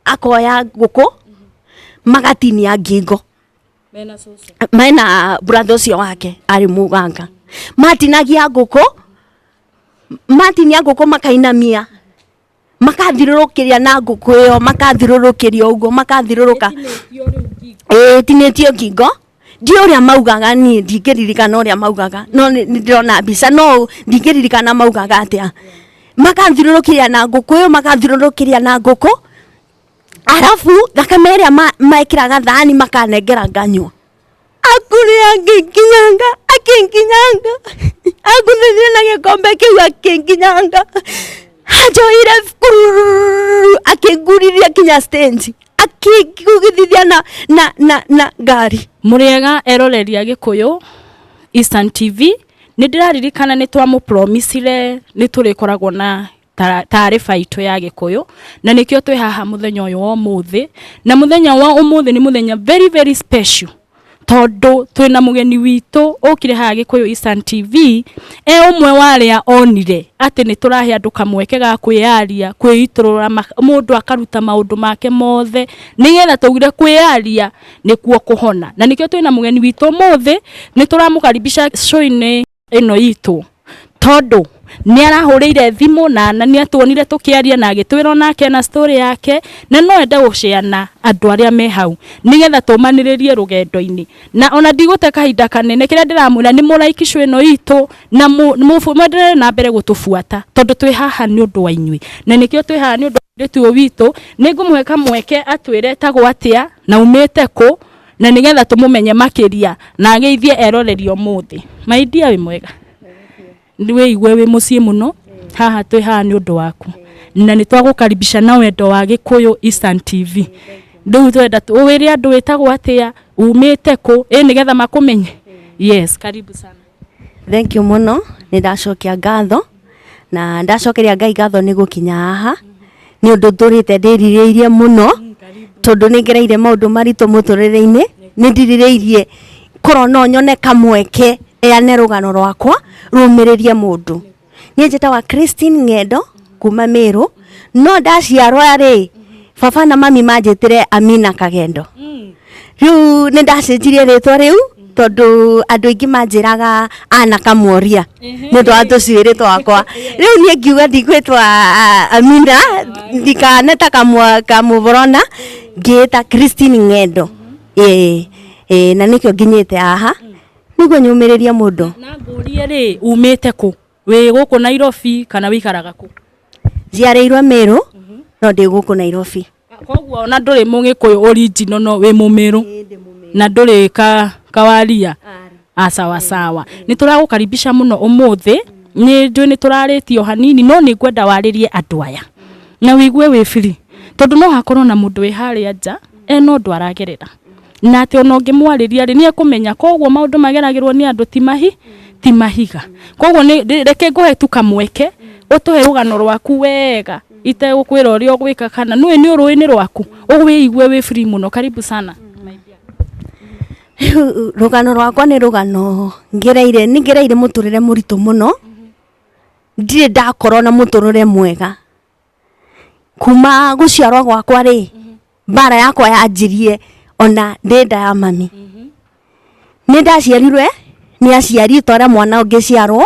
Akoya ngũkũ magatinia ngingo. Mena cũcũ. Mena brother ũcio wake arĩ mũganga, matinagia ngũkũ, matinia ngũkũ makainamia, makathirũrũkĩria na ngũkũ ĩyo, makathirũrũkĩria ũguo, makathirũrũka. Ĩtinĩtio rĩu ngingo. Ĩĩ, tinĩtio ngingo. Ndiũ ũrĩa maugaga, niĩ ndingĩririkana ũrĩa maugaga, no nĩ ndĩrona mbica, no ndingĩririkana maugaga atĩa. Makathirũrũkĩria na ngũkũ ĩyo, makathirũrũkĩria na ngũkũ, arabu thakame ĩrĩa mekĩraga thani makanengera nganyua. Akũrĩ akĩnginyanga, akĩnginyanga, anguthithire na gĩkombe kĩu, akĩnginyanga, anjoire kurururu, akĩngurithia kinya stage, akĩngugithithia na ngari. Mũrĩega eroreri a Gĩkũyũ Eastern TV, nĩ ndĩraririkana nĩ twamũpromisire nĩ tũrĩkoragwo na taariba itũ ya Gĩkũyũ, na nĩkĩo twĩ haha mũthenya ũyũ wa ũmũthĩ. Na mũthenya wa ũmũthĩ nĩ mũthenya very very special, tondũ twĩna mũgeni witũ ũkire haha Gĩkũyũ Eastern TV, e ũmwe wa arĩa onire atĩ nĩ tũrahe andũ kamweke ga kwĩyaria, kwĩitũrũra, mũndũ akaruta maũndũ make mothe, nĩgetha tũgire kwĩyaria nĩkuo kũhona. Na nĩkĩo twĩna mũgeni witũ ũmũthĩ, nĩ tũramũkaribisha show-inĩ ĩno itũ, tondũ nĩ arahũrĩire thimũ na nĩ atuonire tũkĩaria na agĩtwĩra onake na story yake, na no ende gũceana andũ arĩa me hau nĩgetha tũmanĩrĩrie rũgendo-inĩ. Na ona ndigũte kahinda kanene, kĩrĩa ndĩramwĩra nĩ mũraiki show ĩno itũ na mwenderere na mbere gũtũbuata, tondũ twĩ haha nĩ ũndũ wa inyuĩ, na nĩkĩo twĩ haha nĩ ũndũ wa mũirĩtu ũyũ witũ. Nĩ ngũmũhe kamweke atwĩre etagwo atĩa na umĩte kũ, na nĩgetha tũmũmenye makĩria na ageithie eroreri ũmũthĩ. My dear, wĩ mwega? Wĩigue wĩ mũciĩ mũno haha, twĩ haha nĩ ũndũ waku, na nĩ twagũkaribisha na wendo wa Gĩkũyũ Eastern TV. Rĩu twenda wĩre andũ wĩtagwo atĩa, umĩte kũ, ĩ nĩgetha makũmenye. Yes, karibu sana. Thank you mũno. Nĩ ndacokia ngatho na ndacokeria Ngai ngatho nĩ gũkinya haha, nĩ ũndũ ndũrĩte ndĩrirĩirie mũno, tondũ nĩ ngereire maũndũ maritũ mũtũrĩre-inĩ. Nĩ ndirirĩirie korwo no nyone kamweke heane rũgano rwakwa rũmĩrĩrie mũndũ. Niĩ njĩtagwa Christine Ng'endo kuma Meru, no ndaciarwo rĩ, baba na mami manjĩtire Amina Kagendo. Rĩu nĩ ndacenjirie rĩtwa rĩu, tondũ andũ aingĩ manjĩraga ana Kamworia nĩ ũndũ wa tũcuĩrĩ twakwa. Rĩu niĩ ngiuga ndigwĩtwa Amina, ndikane ta kamũborona, ngĩĩta Christine Ng'endo. Ĩĩ, na nĩkĩo nginyĩte haha nĩguo nyũmĩrĩrie mũndũ. Na ngũrie rĩ, umĩte kũ? Wĩ gũkũ Nairobi kana wĩikaraga kũ? Njiarĩirwo Meru, no ndĩ gũkũ Nairobi. Koguo ona ndũrĩ mũgĩkũyũ original, no wĩ mũmĩrũ na ndũrĩ ka kawaria. Ah, sawa sawa, nĩ tũragũkaribisha mũno ũmũthĩ. Nĩ njũĩ nĩ tũrarĩtie o hanini, no nĩ ngwenda warĩrie andũ aya na wĩigue wĩ free, tondũ no hakorwo na mũndũ wĩ harĩa nja ena ũndũ aragerera, na atĩ ona ũngĩmwarĩria rĩ, nĩ ekũmenya. Koguo maũndũ mageragĩrwo nĩ andũ ti mahiga. Koguo reke ngũhe tu kamweke ũtũhe rũgano rwaku wega, itegũkwĩra ũrĩa ũgwĩka kana nĩũĩ nĩ ũrũĩ-inĩ rwaku, wĩigue wĩ free mũno. Karibu sana. Rĩu rũgano rwakwa nĩ rũgano ngereire, nĩ ngereire mũtũrĩre mũritũ mũno. Ndirĩ ndakorwo na mũtũrĩre mwega kuma gũciarwo gwakwa rĩ. Mbara yakwa yanjirie ona ndĩ nda ya mami. Nĩ ndaciarirwe nĩ aciari ta ũrĩa mwana ũngĩciarwo,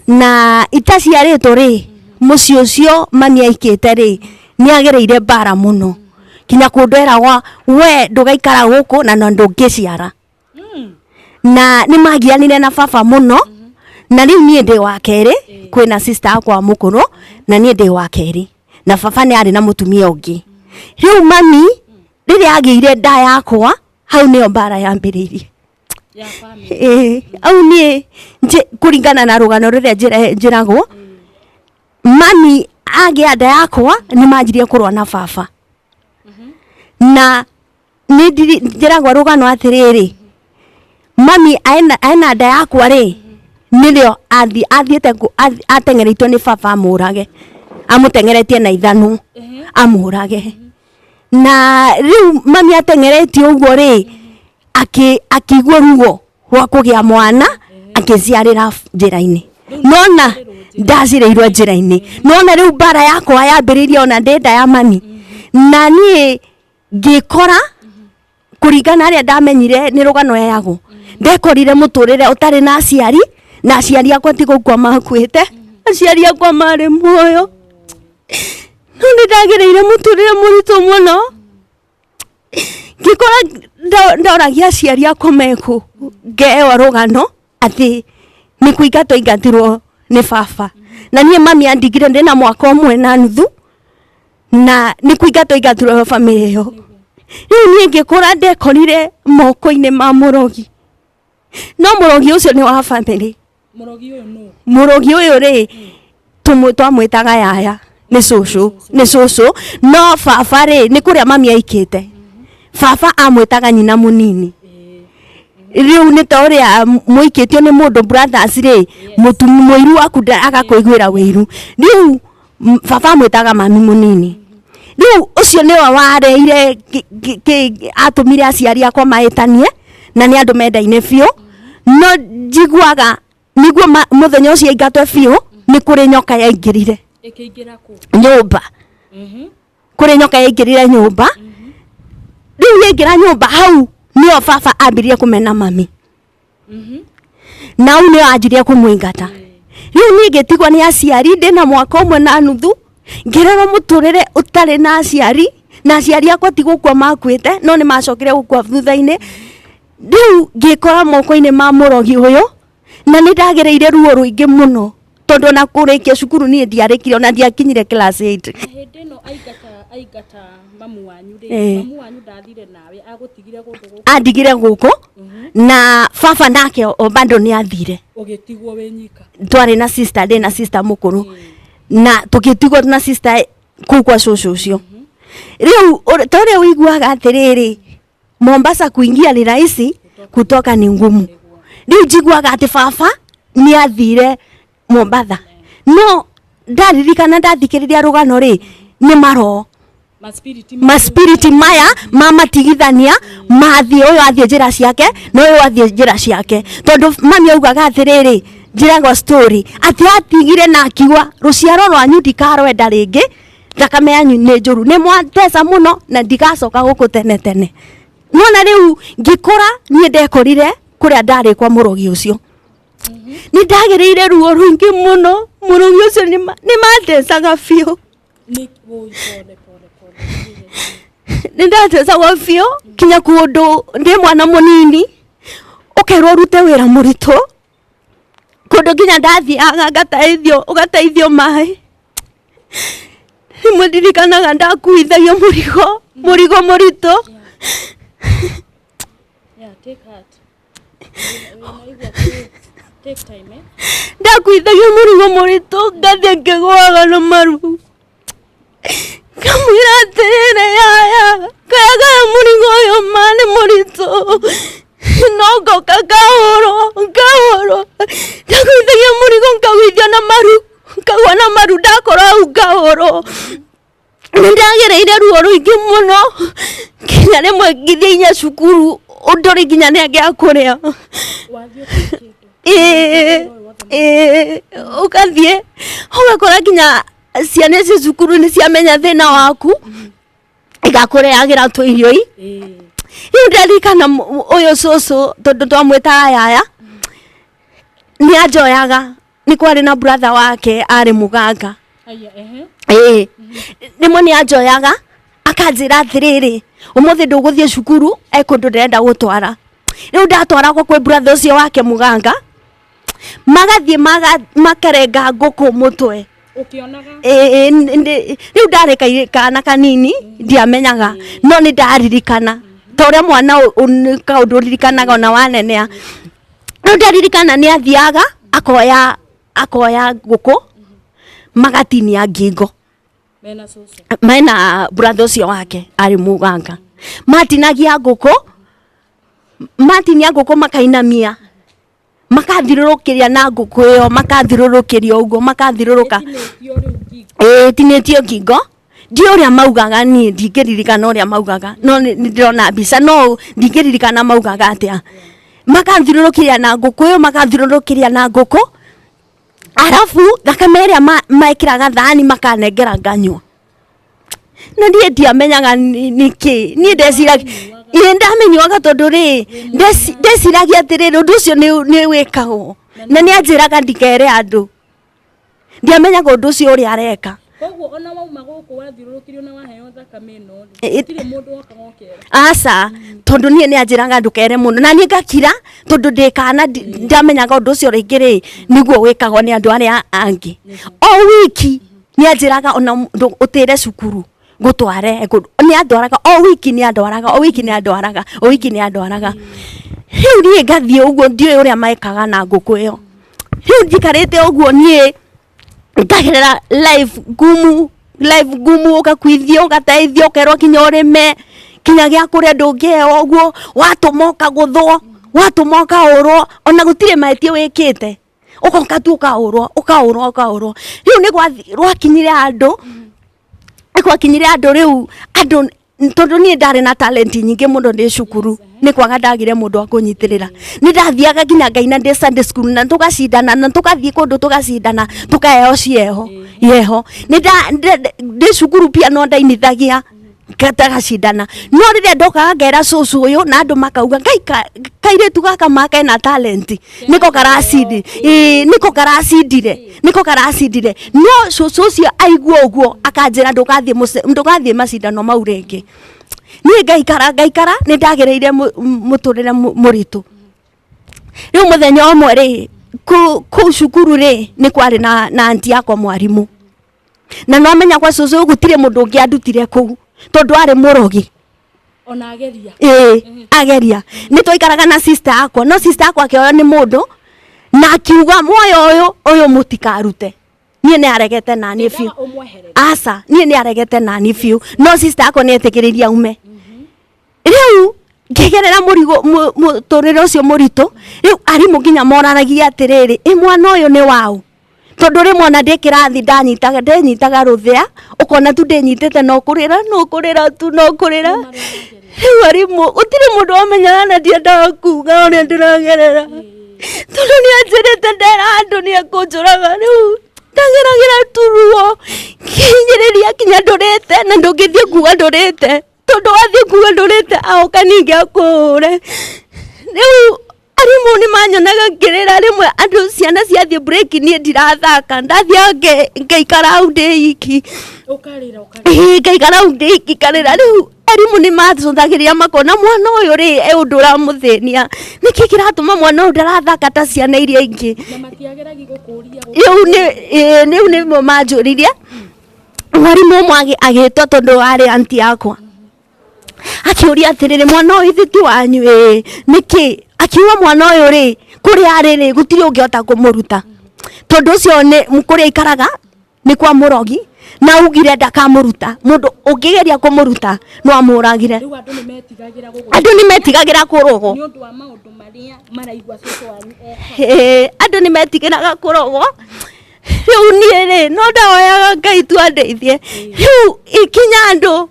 na itaciarĩtwo rĩ, mũciĩ ũcio mami aikĩte rĩ, nĩ agereire mbara mũno, kinya kũndũ eragwa we ndũgaikara gũkũ na ndũngĩciara. Na nĩ magianire na baba mũno, na rĩu niĩ ndĩ wa kerĩ. Kwĩna sister yakwa mũkũrũ na niĩ ndĩ wa kerĩ, na baba nĩ arĩ na mũtumia ũngĩ. Rĩu mami rĩrĩa agĩire nda yakwa, hau nĩyo mbara yambĩrĩirie. Ĩĩ, au niĩ kũringana na rũgano rũrĩa njĩragwo, mami agĩa nda yakwa nĩ manjirie kũrũa na baba. Na nĩ njĩragwo rũgano atĩrĩrĩ, mami aena nda yakwa rĩ, nĩrĩo athiĩte ateng'eretio nĩ baba amũrage, amũteng'eretie na ithanũ amũrage. Na rĩu mami ateng'eretio ũguo rĩ, akĩigua ruo rwa kũgĩa mwana, akĩciarĩra njĩra-inĩ. Nona ndacirĩirwo njĩra-inĩ, nona rĩu mbara yakwa yambĩrĩirie ona ndĩ nda ya mami. Na niĩ ngĩkora kũringana arĩa ndamenyire nĩ rũgano yagwo, ndekorire mũtũrĩre ũtarĩ na aciari, na aciari akwa ti gũkua makuĩte, aciari akwa marĩ muoyo, no nĩ ndagereire mũtũrĩre mũritũ mũno. Ngĩkora ndoragia aciari akwa mekũ, ngeheo rũgano atĩ nĩ kũingatwo aingatirwo nĩ baba, na niĩ mami andigire ndĩna mwaka ũmwe na nuthu, na nĩ kũingatwo aingatirwo bamĩrĩ ĩyo. Rĩu niĩ ngĩkũra ndekorire moko-inĩ ma mũrogi, no mũrogi ũcio nĩ wa bamĩrĩ. Mũrogi ũyũ nũ? Mũrogi ũyũ rĩ, twamwĩtaga yaya, nĩ cũcũ, nĩ cũcũ, no baba rĩ, nĩ kũrĩa mami aikĩte, baba amwĩtaga nyina mũnini. Rĩu nĩ ta ũrĩa mũikĩtio nĩ mũndũ brothers rĩ, mũiru waku agakũiguĩra wĩiru. Rĩu baba amwĩtaga mami mũnini. Rĩu ũcio nĩwe wareire atũmire aciari akwa mahĩtanie, na nĩ andũ mendaine biũ, no njiguaga nĩguo mũthenya ũcio aingatwe biũ, nĩ kũrĩ nyoka yaingĩrire Ĩkĩingĩra kũ? Nyũmba. Kũrĩ nyoka yaingĩrire nyũmba. Rĩu yaingĩra nyũmba, hau nĩyo baba ambirie kũmena mami, na hau nĩyo anjirie kũmũingata. Rĩu niĩ ngĩtigwo nĩ aciari ndĩna mwaka ũmwe na nuthu, ngĩrerwo mũtũrĩre ũtarĩ na aciari, na aciari akwa ti gũkua makuĩte, no nĩ macokire gũkua thutha-inĩ. Rĩu ngĩkora moko-inĩ ma mũrogi ũyũ, na nĩ ndagereire ruo rũingĩ mũno, tondũ ona kũrĩkia cukuru niĩ ndiarĩkirie, ona ndiakinyire class 8. Na hĩndĩ ĩno aingata mamu wanyu rĩ, mamu wanyu ndathire nawe, agũtigire gũkũ gũkũ? Andigire gũkũ, na baba nake o bado nĩ athire. Ũgĩtigwo wĩ nyika? Twarĩ na sister, ndĩ na sister mũkũrũ, na tũgĩtigwo na sister kũu kwa cũcũ ũcio. Rĩu ta ũrĩa ũiguaga atĩrĩrĩ, Mombasa kuingia ni rahisi, kutoka ni ngumu. Rĩu njiguaga atĩ baba nĩ athire Mombatha, no ndaririkana ndathikĩrĩria rũgano rĩ, nĩ maroho maspiriti maspiriti maya mamatigithania, mathiĩ, ũyũ athiĩ njĩra ciake na ũyũ athiĩ njĩra ciake, tondũ mami augaga atĩrĩrĩ, njĩragwo story atĩ atigire na akiuga, "Rũciaro rwanyu ndikarwenda rĩngĩ, thakame yanyu nĩ njũru, nĩ mwateca mũno na ndigacoka gũkũ tene tene." Nona rĩu ngĩkũra niĩ ndekorire kũrĩa ndarĩ kwa mũrogi ũcio, nĩ ndagĩrĩire ruo rũingĩ mũno. Mũrogi ũcio nĩ mandecaga biũ. Nĩ wũi, pole pole pole. Nĩ ndatecagwo biũ, kinya kũndũ ndĩ mwana mũnini ũkerwo ũrute wĩra mũritũ, kũndũ nginya ndathiaga ngateithio, ũgateithio maĩ. Rĩmwe ndirikanaga ndakuithagio mũrigo mũritũ. Yeah, take heart. Wĩnaigua take time, eh? Ndakuithagio mũrigo mũritũ, ngathiĩ ngĩgũaga na maru, ngamwĩra atĩrĩrĩ, "Yaya, kaya mũrigo ũyũ ma nĩ mũritũ," no ngoka ngahũrwo, ngahũrwo. Ndakuithagia mũrigo ngagũithia na maru, ngagwa na maru, ndakorwo hau ngahũrwo. Nĩ ndagereire ruo rũingĩ mũno, nginya rĩmwe ngĩthiĩ nginya cukuru ũndũrĩ nginya nĩ angĩ a kũrĩa. Wathiĩ ũtarĩ kĩndũ. Ĩĩ ĩĩ, ũgathiĩ ũgakora nginya ciana icio cukuru nĩ ciamenya thĩna waku, igakũrehagĩra tũirio i. Rĩu ndarikana ũyũ cũcũ, tondũ twamwĩtaga yaya, nĩ anjoyaga, nĩ kwarĩ na brother wake arĩ mũganga. Aya, ehe. Ĩĩ, rĩmwe nĩ anjoyaga akanjĩra atĩrĩrĩ, "Ũmũthĩ ndũgũthiĩ cukuru, e kũndũ ndĩrenda gũtwara." Rĩu ndatwaragwo kwĩ brother ũcio wake mũganga, magathiĩ makarenga ngũkũ mũtwe. Ũkĩonaga? Ĩĩ, rĩu ndarĩ kana kanini, ndiamenyaga, no nĩ ndaririkana ta ũrĩa mwana kaũndũ ũririkanaga ona wanenea. Rĩu ndaririkana nĩ athiaga akoya ngũkũ, magatinia ngingo. Mena cũcũ? Mena brother ũcio wake arĩ mũganga, matinagia ngũkũ, matinia ngũkũ makainamia, makathirũrũkĩria na ngũkũ ĩyo, makathirũrũkĩria ũguo, makathirũrũka. Ĩtinĩtio rĩu ngingo? Ĩĩ, tinĩtio ngingo. Ndi ũrĩa maugaga, niĩ ndingĩririkana ũrĩa maugaga, no nĩ ndĩrona mbica, no ndingĩririkana maugaga atĩa. Makathirũrũkĩria na ngũkũ ĩyo, makathirũrũkĩria na ngũkũ, arabu thakame ĩrĩa mekĩraga thani makanengera nganyua. Na niĩ ndiamenyaga nĩkĩ niĩ ndeciragia, ĩĩ ndamenyuaga tondũ rĩ ndeciragia atĩrĩrĩ, ũndũ ũcio nĩ wĩkagwo, na nĩ anjĩraga ndikere andũ. Ndiamenyaga ũndũ ũcio ũrĩa areka. Koguo ona wauma gũkũ wathiũrũrũkirio na waheo thakame ĩno rĩ, gũtirĩ mũndũ wokaga ũkera? Aca, tondũ niĩ nĩ anjĩraga ndũkere mũno, na niĩ ngakira tondũ ndĩ kana, ndiamenyaga ũndũ ũcio rĩngĩ rĩ nĩguo wĩkagwo nĩ andũ arĩa angĩ. O wiki nĩ anjĩraga ona ũtĩre cukuru ngũtware kũndũ. Nĩ andwaraga o wiki, nĩ andwaraga o wiki, nĩ andwaraga o wiki, nĩ andwaraga. Rĩu niĩ ngathiĩ ũguo, ndiũĩ ũrĩa mekaga na ngũkũ ĩyo. Rĩu njikarĩte ũguo niĩ ngagerera life ngumu, life ngumu, ũgakuithio, ũgateithio, ũkerwo kinya ũrĩme, kinya gĩa kũrĩa ndũngĩheo ũguo, watũma ũkagũthwo, watũma ũkahũrwo, ona gũtirĩ mahĩtia wĩkĩte, ũgoka tu ũkahũrwo, ũkahũrwo, ũkahũrwo. Rĩu nĩ rwakinyire handũ, nĩ gwakinyire handũ rĩu andũ, tondũ niĩ ndarĩ na talent nyingĩ mũno ndĩ cukuru, nĩ kwaga ndagire mũndũ wa kũnyitĩrĩra. Nĩ ndathiaga nginya ngaina ndĩ Sunday school, na tũgacindana, na tũgathiĩ kũndũ tũgacindana, tũkaheo cieho yeho. Nĩ ndĩ cukuru pia no ndainithagia tagacindana, no rĩrĩa ndokaga ngera cũcũ ũyũ na andũ makauga, "Ngai, kairĩtu gaka ma kena talent, nĩko karacindi, ĩĩ nĩko karacindire, nĩko karacindire." No cũcũ ũcio aigua ũguo akanjĩra, "Ndũgathiĩ ndũgathiĩ macindano mau rĩngĩ." Niĩ ngaikara, ngaikara, nĩ ndagereire mũtũrĩre mũritũ. Rĩu mũthenya ũmwe rĩ, kũu cukuru rĩ, nĩ kwarĩ na anti yakwa mwarimũ, na no menya gwa cũcũ gũtirĩ mũndũ ũngĩ andutire kũu tondũ arĩ mũrogi. Ona ageria? Ĩĩ, ageria. Nĩ twaikaraga na sister yakwa, no sister yakwa akĩoywo nĩ mũndũ na akiuga muoyo ũyũ ũyũ mũtikarute. Niĩ nĩ aregete naniĩ biũ. Endaga ũmweherere? Aca, niĩ nĩ aregete naniĩ biũ, no sister yakwa nĩ etĩkĩrĩrie aume. Rĩu ngĩgerera mũrigo mũtũrĩre ũcio mũritũ. Rĩu arimũ nginya moranagia atĩrĩrĩ, ĩ mwana ũyũ nĩ waũ? Tondũ rĩmwe ona ndĩ kĩrathi ndanyitaga, ndenyitaga rũthĩa, ũkona tu ndĩnyitĩte, no kũrĩra, no kũrĩra tu, no kũrĩra. Rĩu arimũ gũtirĩ mũndũ wamenyaga, na ndiendaga kuga ũrĩa ndĩragerera tondũ nĩ anjĩrĩte ndera andũ nĩ ekũnjũraga. Rĩu ndageragĩra tu ruo ngĩhinyĩrĩria kinya ndũrĩte, na ndũngĩthiĩ kuga ndũrĩte, tondũ wathiĩ kuga ndũrĩte aoka ningĩ akũhũre. Rĩu arimũ nĩ manyonaga ngĩrĩra. Rĩmwe andũ ciana ciathiĩ break, niĩ ndirathaka, ndathiaga ngaikara hau ndĩ iki. Ũkarĩra, ũkarĩra? Ĩĩ, ngaikara hau ndĩ iki ngarĩra. Rĩu arimũ nĩ macũthagĩrĩria makona mwana ũyũ rĩ e ũndũ ũramũthĩnia, nĩkĩ kĩratũma mwana ũyũ ndarathaka ta ciana iria ingĩ? Na matiageragi gũkũria? Rĩu nĩ ĩĩ, rĩu nĩmo manjũririe. Mwarimũ ũmwe agĩtwo tondũ arĩ anti yakwa, akĩũria atĩrĩrĩ, "Mwana ũyũ ithe ti wanyu?" "Ĩĩ." "Nĩkĩ?" Akiuga mwana ũyũ rĩ, kũrĩa arĩ rĩ, gũtirĩ ũngĩhota kũmũruta tondũ ũcio nĩ kũrĩa aikaraga nĩ kwa mũrogi, na augire ndakamũruta, mũndũ ũngĩgeria kũmũruta no amũragire. Rĩu andũ nĩ metigagĩra gũgũ Andũ nĩ metigagĩra kũrogwo. Nĩ ũndũ wa maũndũ marĩa maraigua cũcũ wanyu eka. Ĩĩ, andũ nĩ metigĩraga kũrogwo. Rĩu niĩ rĩ, no ndahoyaga Ngai tu andeithie. Rĩu ikinya andũ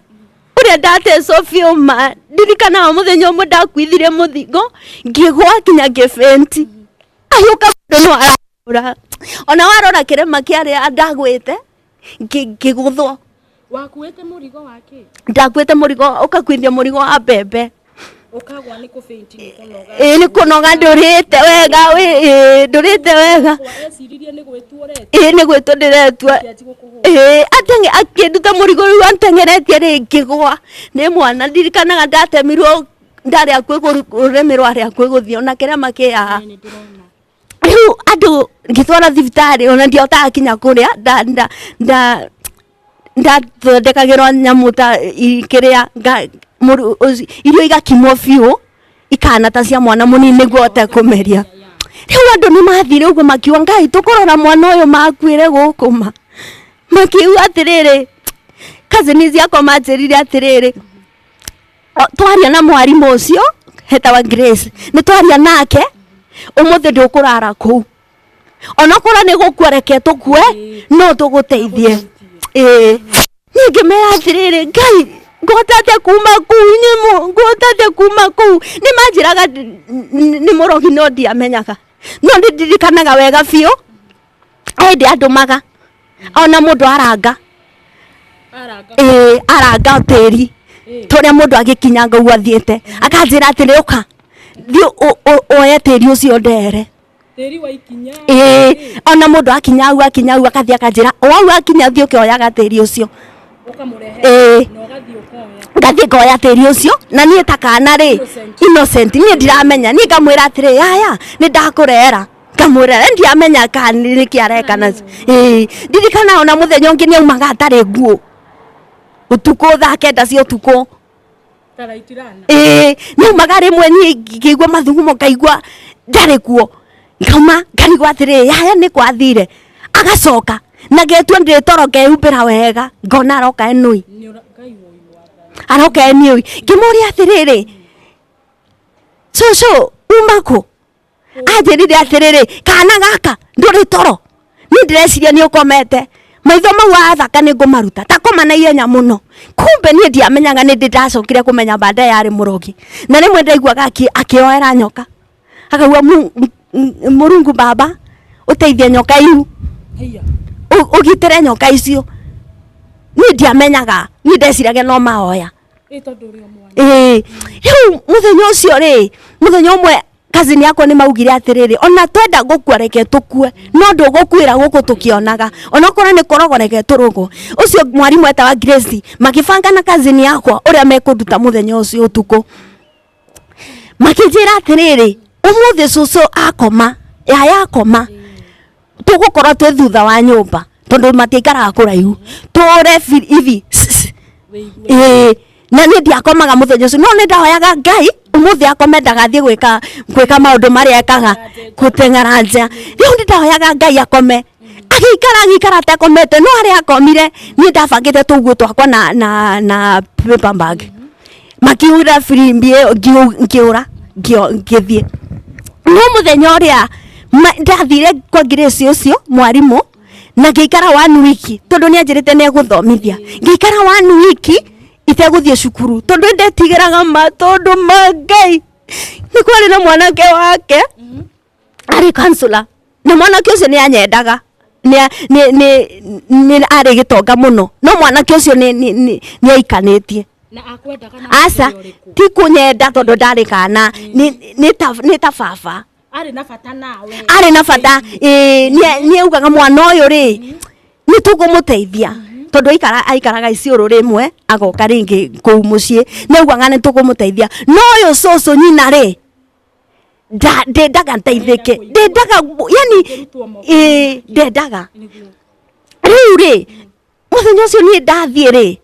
ũrĩa ndatecwo biũ ma, ndirikanaga mũthenya ũmwe ndakuithirie mũthigo, ngĩgwa kinya ngĩbĩnti, agĩũka mũndũ no arahũra, ona warora kĩrema kĩarĩa ndagwĩte, ngĩgũthwo. Wakuĩte mũrigo wa kĩ? Ndakuĩte mũrigo, ũkakuithia mũrigo wa mbembe. Ũkagwa nĩ kũbĩnti nĩ kũnoga? Ĩĩ, nĩ kũnoga, ndũrĩte wega, ĩĩ, ndũrĩte wega. Eciririe nĩ gwĩtua ũretua. Ĩĩ, nĩ gwĩtwo ndĩretua. Kĩanji gũkũhũra. Ĩĩ, akĩnduta mũrigo rĩu anteng'eretie rĩ, ngĩgwa nĩ mwana. Ndirikanaga ndatemirwo, ndarĩ hakuhĩ rũrĩmĩ rwarĩ hakuhĩ gũthiĩ, ona kĩrema kĩ haha. Ĩĩ, nĩ ndĩrona. Rĩu andũ ngĩtwara thibitarĩ, ona ndiahotaga kinya kũrĩa, nda nda nda ndathondekagĩrwo nyamũ ta kĩrĩa irio igakimwo biũ ikahana ta cia mwana mũnini nĩguo ahote kũmeria. Rĩu andũ nĩ mathire ũguo makiuga, "Ngai, tũkũrora mwana ũyũ makuĩre gũkũ ma." Makiuga atĩrĩrĩ, cousins ciakwa manjĩrire atĩrĩrĩ, "Twaria na mwarimũ ũcio hetagwa Grace, nĩ twaria nake ũmũthĩ, ndũkũrara kũu, onokorwo nĩ gũkua reke tũkue, no tũgũteithie." Ĩĩ, niĩ ngĩmera atĩrĩrĩ, "Ngai, ngũhota atĩa kuma kũu? Inyuĩ ngũhota atĩa kuma kũu?" Nĩ manjĩraga nĩ mũrogi, no ndiamenyaga. No nĩ ndirikanaga wega biũ hĩndĩ andũmaga ona mũndũ aranga. Aranga. Ĩĩ, aranga tĩri tũrĩa mũndũ agĩkinyanga ũguo athiĩte, akanjĩra atĩrĩ, ũka thiĩ oye tĩri ũcio ndere. Tĩri wa ikinya. Ĩĩ, ona mũndũ akinya hau, akinya hau, akathiĩ akanjĩra o hau akinya, thiĩ ũkĩoyaga tĩri ũcio. Ũkamũrehe. Ĩĩ. Na ũgathiĩ ũkoya. Ngathiĩ ngoya tĩri ũcio, na niĩ ta kana rĩ, Innocent. Innocent, niĩ ndiramenya. Niĩ ngamwĩra atĩrĩ, yaya, nĩ ndakũrera. Ngamwĩra ndiamenya kana nĩkĩ areka nacio. Ĩĩ, ndirikana ona mũthenya ũngĩ nĩ aumaga atarĩ nguo ũtukũ thaa 9 cia ũtukũ. Tara itirana. Ĩĩ, nĩaumaga rĩmwe, niĩ ngĩigua mathugumo, ngaigua ndarĩ kuo, ngauma ngarigwo atĩrĩ, yaya nĩ kwathire. Agacoka na ngetua ndĩ toro, ngehumbĩra wega, ngona aroka enũi. Nĩ ũra Ngai woi mwathani. Aroka enũi. Ngĩmũria atĩrĩrĩ, cũcũ, uma kũ? Anjĩrire atĩrĩrĩ, kana gaka, ndũrĩ toro, niĩ ndĩreciria nĩ ũkomete, maitho mau wathaka nĩ ngũmaruta, takoma na ihenya mũno. Kumbe niĩ ndiamenyaga, nĩ ndĩ ndacokire kũmenya baadaye yarĩ mũrogi. Na rĩmwe ndaiguaga akĩoera nyoka, akauga, "Mũrungu baba, ũteithie nyoka iu." Haiya. Ũgitĩre nyoka icio. Niĩ ndiamenyaga, niĩ ndeciragia no mahoya. Ĩ, tondũ ũrĩ o mwana. Ĩĩ, rĩu mũthenya ũcio rĩ, mũthenya ũmwe cousin yakwa nĩ maugire atĩrĩrĩ, ona twenda gũkua reke tũkue, no ndũgũkuĩra gũkũ tũkĩonaga, onokorwo nĩ kũrogwo reke tũrogwo. Ũcio mwarimũ etawa Grace, makĩbanga na cousin yakwa ũrĩa mekũnduta mũthenya ũcio ũtukũ. Makĩnjĩra atĩrĩrĩ, ũmũthĩ cũcũ akoma, yaya akoma, tũgũkorwo twĩ thutha wa nyũmba, tondũ matiaikaraga kũraihu, tũre hivi. Wĩigue. Ĩĩ, na niĩ ndiakomaga mũthenya ũcio, no nĩ ndahoyaga Ngai ũmũthĩ akome, ndagathiĩ gwĩka maũndũ marĩa ekaga, gũteng'era nja. Rĩu nĩ ndahoyaga Ngai akome. Agĩikara, agĩikara atakomete, no harĩa akomire, niĩ ndabangĩte tũguo twakwa na paper bag, makiura firimbi ĩyo, ngĩũra, ngĩthiĩ. No mũthenya ũrĩa ndathire kwa Grace ũcio mwarimũ, na ngĩikara one week, tondũ nĩ anjĩrĩte nĩ egũthomithia, ngĩikara one week itegũthiĩ cukuru, tondũ ndetigĩraga ma, tondũ ma Ngai nĩ kwarĩ na mwanake wake arĩ counselor, na mwanake ũcio nĩ anyendaga, nĩ arĩ gĩtonga mũno, no mwanake ũcio nĩ aikanĩtie. Na akwendaga na Aca. njĩra ĩrĩkũ? Ti kũnyenda, tondũ ndarĩ kana, nĩ ta baba. Arĩ na bata nawe. Arĩ na bata, ĩĩ. Nĩ augaga mwana ũyũ rĩ, nĩ tũkũmũteithia, tondũ aikaraga Isiolo rĩmwe, agoka rĩngĩ kũu mũciĩ. Nĩ augaga nĩ tũkũmũteithia, no ũyũ cũcũ nyina rĩ, ndendaga ndeithĩke, ndendaga yani. Ũngĩrutwo moko. Ĩĩ, ndendaga. Nĩguo. Rĩu rĩ, mũthenya ũcio niĩ ndathiĩ rĩ,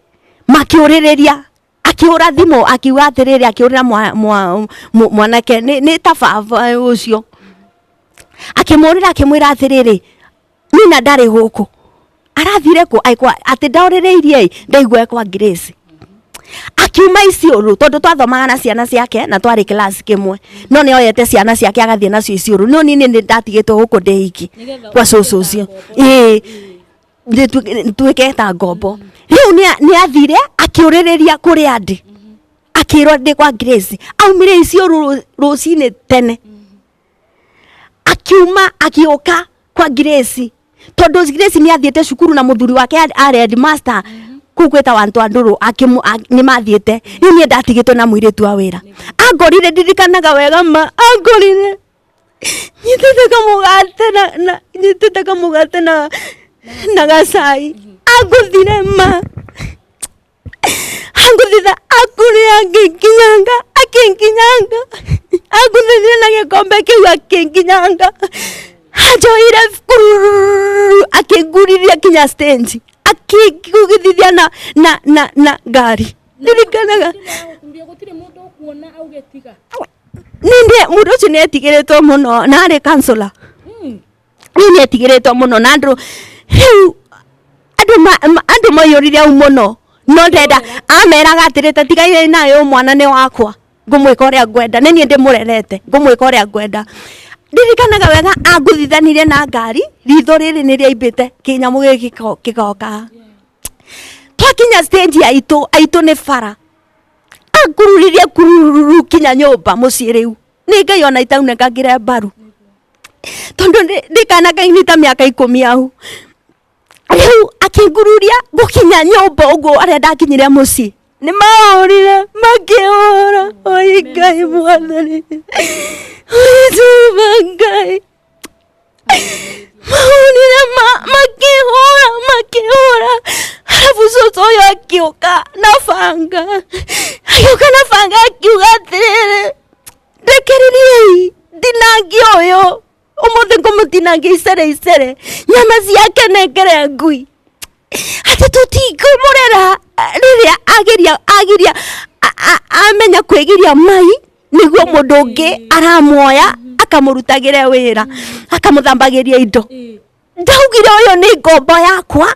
makĩũrĩrĩria, akĩhũra thimũ, akiuga atĩrĩrĩ, akĩhũrĩra mwanake nĩ ta baba ũcio, akĩmũrĩra, akĩmwĩra atĩrĩrĩ, nina ndarĩ gũkũ, arathire kũ? Aikwa atĩ ndaũrĩrĩirie ĩ, ndaigua e kwa Grace. Akiuma Isiolo, tondũ twathomaga na ciana ciake na twarĩ class kĩmwe, no nĩ oyete ciana ciake agathiĩ nacio Isiolo, no niĩ nĩ ndatigĩtwo gũkũ ndĩ iki. Nĩgetha kwa ũtuĩke cũcũ ta ũcio. ngombo. Ĩĩ, nduĩke ta ngombo. Rĩu nĩ athire akĩũrĩrĩria kũrĩa ndĩ, akĩrwo ndĩ kwa Grace. Aumire Isiolo rũcinĩ tene, akiuma agĩũka kwa Grace, tondũ Grace nĩ athiĩte cukuru na mũthuri wake arĩ headmaster kũu gwĩtagwo Antwandũrũ. Nĩ mathiĩte. Rĩu niĩ ndatigĩtwo na mũirĩtu wa wĩra. Angorire, ndirikanaga wega ma, angorire nyitĩte kamũgate na nyitĩte kamũgate na gacai. Angũthire ma, angũthitha akũrĩ, akĩnginyanga, akĩnginyanga, angũthithire na gĩkombe kĩu, akĩnginyanga, anjoire kurururu, akĩngurithia kinya stage, akĩngugithithia na ngari. Ndirikanaga. Gũkururia gũtirĩ mũndũ ũkuona auge tiga. Nĩndĩ mũndũ ũcio nĩ etigĩrĩtwo mũno na arĩ counselor. Rĩu nĩ etigĩrĩtwo mũno na andũ. Rĩu andũ maiyũrire au mũno, no ndenda ameraga atĩrĩ, ta tigai nayo, mwana nĩ wakwa, ngũmwĩka ũrĩa ngwenda, nĩ niĩ ndĩmũrerete, ngũmwĩka ũrĩa ngwenda. Ndirikanaga wega angũthithanirie na ngari, ritho rĩrĩ nĩ rĩaimbĩte, kĩnyamũ gĩkĩ kĩgoka. Twakinya stage ya aitũ, aitũ nĩ bara, angururirie kurururu kinya nyũmba mũciĩ. Rĩu nĩ Ngai ona itaunĩkangire mbaru, tondũ ndĩ kana kaini ta mĩaka 10 hau. Rĩu akĩngururia gũkinya nyũmba ũguo, arĩa ndakinyire mũciĩ nĩ maũrire, makĩũra. Oi Ngai mwathani, oi Jehova Ngai, maũrire, makĩhũra, makĩhũra. Arabu cũcũ ũyũ akĩũka na banga, agĩũka na banga, akiuga atĩrĩrĩ, "Rekereriai ndinangie ũyũ, ũmũthĩ ngũmũtinangia icere icere, nyama ciake nengere ngui, atĩ tũtingũmũrera rĩrĩa ageria agiria amenya kwĩgiria mai, nĩguo mũndũ ũngĩ aramuoya akamũrutagĩre wĩra, akamũthambagĩria indo." Ndaugire, "Ũyũ nĩ ngombo yakwa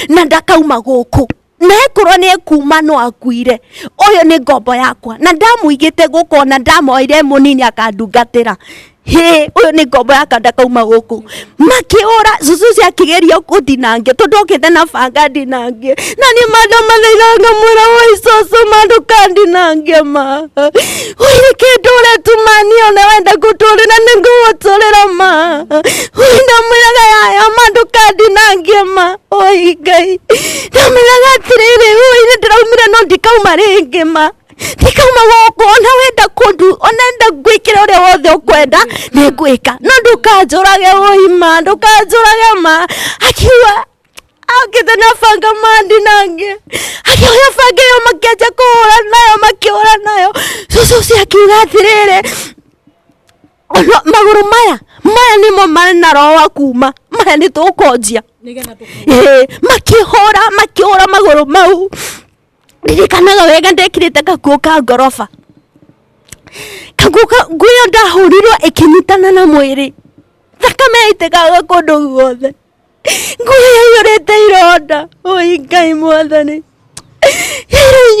na ndakauma gũkũ, na ekorwo nĩ ekuma no akuire. Ũyũ nĩ ngombo yakwa na ndamũigĩte gũkũ, ona ndamoire mũnini akandungatĩra. Hĩ, ũyũ nĩ ngombo yakwa, ndakauma gũkũ." Makĩũra. Cucu ũcio akĩgeria gũtinangia tondũ okĩte na banga ndinangie, na niĩ mandamathaitha ngamwĩra, "Woi cũcũ, ma ndũkandinangie, ma oi reke ndũre tu, ma niĩ ona wenda gũtũrĩra nĩ ngũgũtũrĩra, ma oi." Ndamwĩraga, "Yaya, ma ndũkandinangie, ma oi Ngai." Ndamwĩraga atĩrĩrĩ, "Oi nĩ ndĩraumire no ndikauma rĩngĩ, ma ndikauma gũkũ. Ona wenda kũndu, ona enda ngwĩkĩra ũrĩa wothe ũkwenda nĩ ngwĩka, no ndũkanjũrage, oi ma ndũkanjũrage, ma." Akiuga okĩte na banga mandinangie, akĩoya banga ĩyo, makĩanjia kũhũra nayo, makĩhũra nayo. Cũcũ ũcio akiuga atĩrĩrĩ, "Ono magũrũ maya, maya nĩmo marĩ na roho wa kuma, maya nĩ tũkũnjia." Nĩgetha tũkũ Ĩĩ, makĩhũra, makĩhũra magũrũ mau. Ririkanaga wega ndekirĩte gakuo ka ngoroba, kaguo ka nguo ĩyo ndahũrirwo ĩkĩnyitana na mwĩrĩ, thakame yaitĩkaga kũndũ guothe, nguo yaiyũrĩte ironda. Oi Ngai mwathani,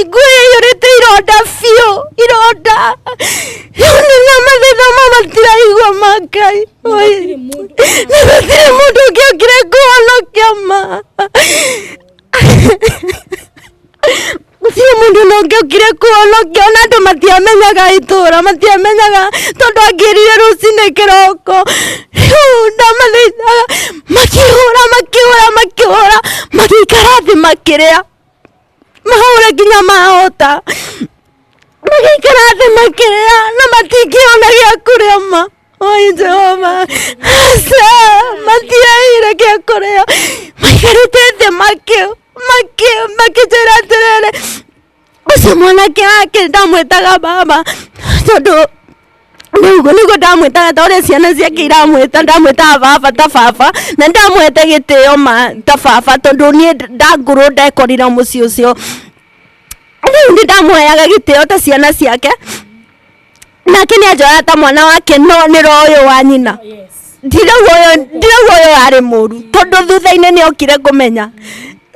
nguo yaiyũrĩte ironda biũ, ironda. Rĩu nĩ mathaitha ma matiraigua, ma Ngai, oi. Gũtirĩ mũndũ. Na gũtirĩ mũndũ ũngĩokire kũhonokia, ma gũtirĩ mũndũ na ũngĩokire kũhonokia. Ona andũ matiamenyaga, itũra matiamenyaga, tondũ angĩrire rũcinĩ kĩroko. Rĩu ndamathaithaga, makĩhũra, makĩhũra, makĩhũra, magĩikara thĩ makĩrĩa, mahũra nginya mahota, magĩikara thĩ makĩrĩa na matingĩona gĩa kũrĩa, ma oi Jehova, aca, matiaire gĩa kũrĩa. Maikarĩte thĩ makĩnjĩra atĩrĩrĩ, ũcio mwanake wake ndamwĩtaga baba, tondũ nĩguo ndamwĩtaga ta ũrĩa ciana ciake iramwĩta. Ndamwĩtaga baba ta baba na ndamwete gĩtĩo ma ta baba, tondũ niĩ ndangũrwo ndekorire mũciĩ ũcio. Rĩu nĩ ndamũheaga gĩtĩo ta ciana ciake, nake nĩ anjoyaga ta mwana wake, no nĩ roho ũyũ wa nyina. Ndirauga ũyũ, ndirauga ũyũ arĩ mũru, tondũ thutha-inĩ nĩ okire kũmenya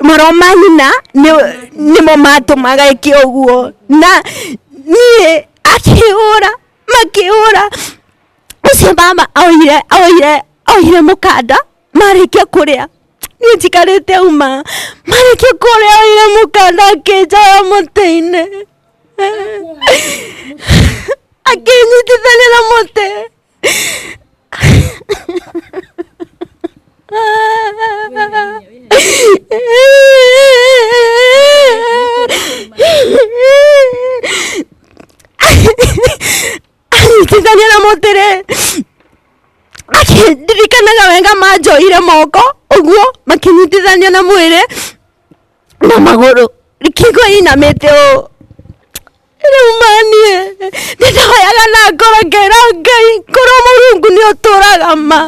maroho ma nyina nĩmo matũmaga ĩke ũguo. Na niĩ akĩhũra, makĩhũra, ũcio mama oire mũkanda. Marĩkia kũrĩa, niĩ njikarĩte uma, marĩkia kũrĩa oire mũkanda, akĩnjoya mũtĩ-inĩ, akĩnyitithania na mũtĩ. Anyitithania na mũtĩ rĩ, ndirikanaga wega manjoire moko ũguo, makĩnyitithania na mwĩrĩ na magũrũ, kĩgo inamĩte ũũ. Rĩu maniĩ nĩndahoyaga na ngoro, ngera Ngai, korwo Mũrungu nĩ ũtũraga, ma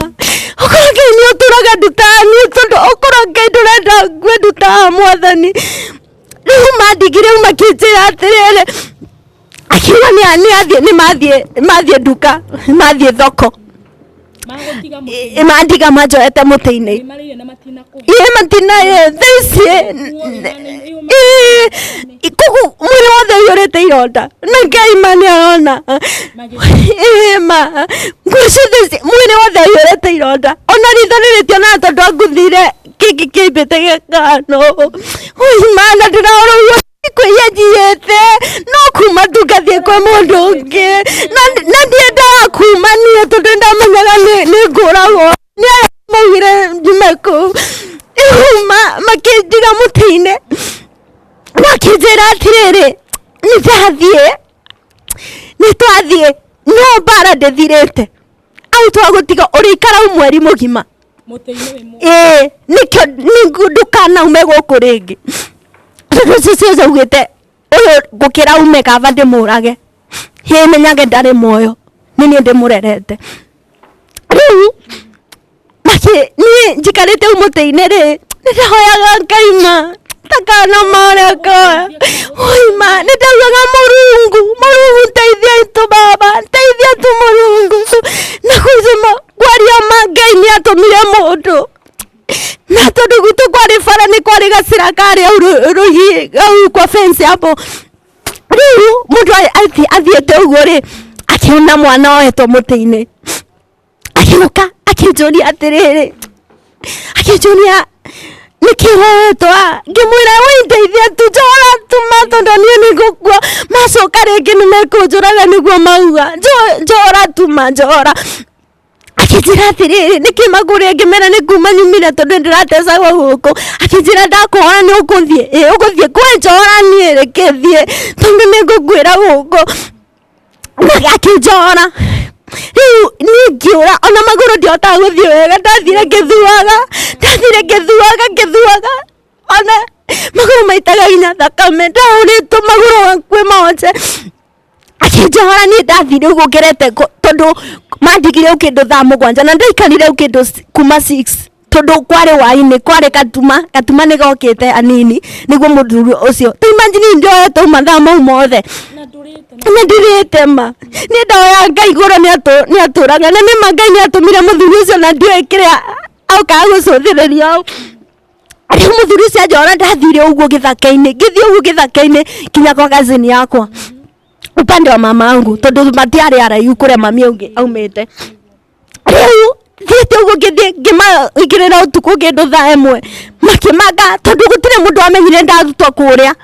okorwo Ngai nĩ ũtũraga, ndutaga niĩ, tondũ okorwo Ngai ndũrenda ngue, ndutaga mwathani. Rĩu mandigire, rĩu makĩnjĩra atĩrĩrĩ, akiuga nĩ athiĩ, nĩ mathiĩ, mathiĩ nduka, mathiĩ thoko. Magũtiga Mandiga manjoete mũtĩ-inĩ. Marĩire na matinakũhe? Ĩ, matina ĩ thaa ici ĩ koguo mwĩrĩ wothe ũiyũrĩte ironda, na Ngai ma nĩ arona. Ĩ ma nguo ciothe mwĩrĩ wothe ũiyũrĩte ironda, ona ritho rĩrĩ tionaga tondũ anguthire kĩngĩ kĩimbĩte gĩkano. Oi ma, na ndĩrahora ũguo kwĩia njiyĩte, no kuma tu ngathiĩ kwĩ mũndũ ũngĩ, na ndiendaga kuma niĩ, tondũ ndamenyaga nĩ ngũragwo nĩ aya maugire njume kũu. Rĩu ma Ndathiĩ, nĩ twathiĩ, no mbara ndĩthirĩte. Au twagũtiga ũrĩikara au mweri mũgima. Mũtĩ-inĩ wĩ mũ. Ĩĩ, nĩkĩo ndũkanaume gũkũ rĩngĩ. Tondũ cũcũ ũcio augĩte ũyũ ngũkĩra ume kaba ndĩmũrage. Hĩ menyage ndarĩ muoyo, nĩ niĩ ndĩmũrerete. Rĩu makĩ niĩ njikarĩte hau mũtĩ-inĩ rĩ, nĩ ndahoyaga Ngai ma takana marĩa ngoya. Oi ma, nĩ ndaugaga Mũrungu, Mũrungu ndeithia tu baba, ndeithia tu Mũrungu. Na kusema kwaria ma Ngai nĩ atũmire mũndũ. Na tondũ gwitũ kwarĩ bara nĩ kwarĩ gacĩra karĩ hau rũhiĩ hau kwa fence hapo. Rĩu mũndũ athiĩte ũguo rĩ, akĩona mwana ohetwo mũtĩ-inĩ. Agĩũka akĩnjũria atĩrĩrĩ, akĩnjũria nĩkĩ woetwo haha? Ngĩmwĩra we ndeithia tu, njora tu ma tondũ niĩ nĩ ngũkua, macoka rĩngĩ nĩ mekũnjũraga nĩguo mauga, njora tu ma njora. Akĩnjĩra atĩrĩrĩ, nĩkĩ makũria? Ngĩmera nĩ kuma nyumire tondũ ndĩratecagwo gũkũ. Akĩnjĩra ndakũhora nĩ ũgũthiĩ? Ĩ ũgũthiĩ kũ? Njora niĩ reke thiĩ tondũ nĩ ngũkuĩra gũkũ. Akĩnjora. Rĩu niĩ ngĩũra ona magũrũ ndihotaga gũthiĩ wega, ndathire ngĩthuaga, ndathire ngĩthuaga ngĩthuaga, ona magũrũ maitaga nginya thakame, ndahũrĩtwo magũrũ hakuhĩ monje. Akĩnjohora niĩ ndathire ũguo ngerete tondũ mandigire hau kĩndũ thaa 7 na ndaikarire hau kĩndũ kuma 6 tondũ kwarĩ hwainĩ, kwarĩ gatuma, gatuma nĩ gokĩte hanini nĩguo mũthuri ũcio, ta imagine ndoetwo mathaa mau mothe na ndirĩte ma. Niĩ ndoya Ngai igũrũ nĩ atũraga na nĩma Ngai nĩ atũmire mũthuri ũcio na ndiũĩ kĩrĩa okaga gũcũthĩrĩria hau. Rĩu mũthuri ũcio anjora ndathire ũguo gĩthaka-inĩ, ngĩthiĩ ũguo gĩthaka-inĩ nginya kwa cousin yakwa upande wa mama angu tondũ matiarĩ araihu kũrĩa mami aumĩte. Rĩu thiĩte ũguo ngĩthiĩ ngĩmaingĩrĩra ũtukũ kĩndũ thaa 1 makĩmaka tondũ gũtirĩ mũndũ wamenyire ndarutwo kũrĩa.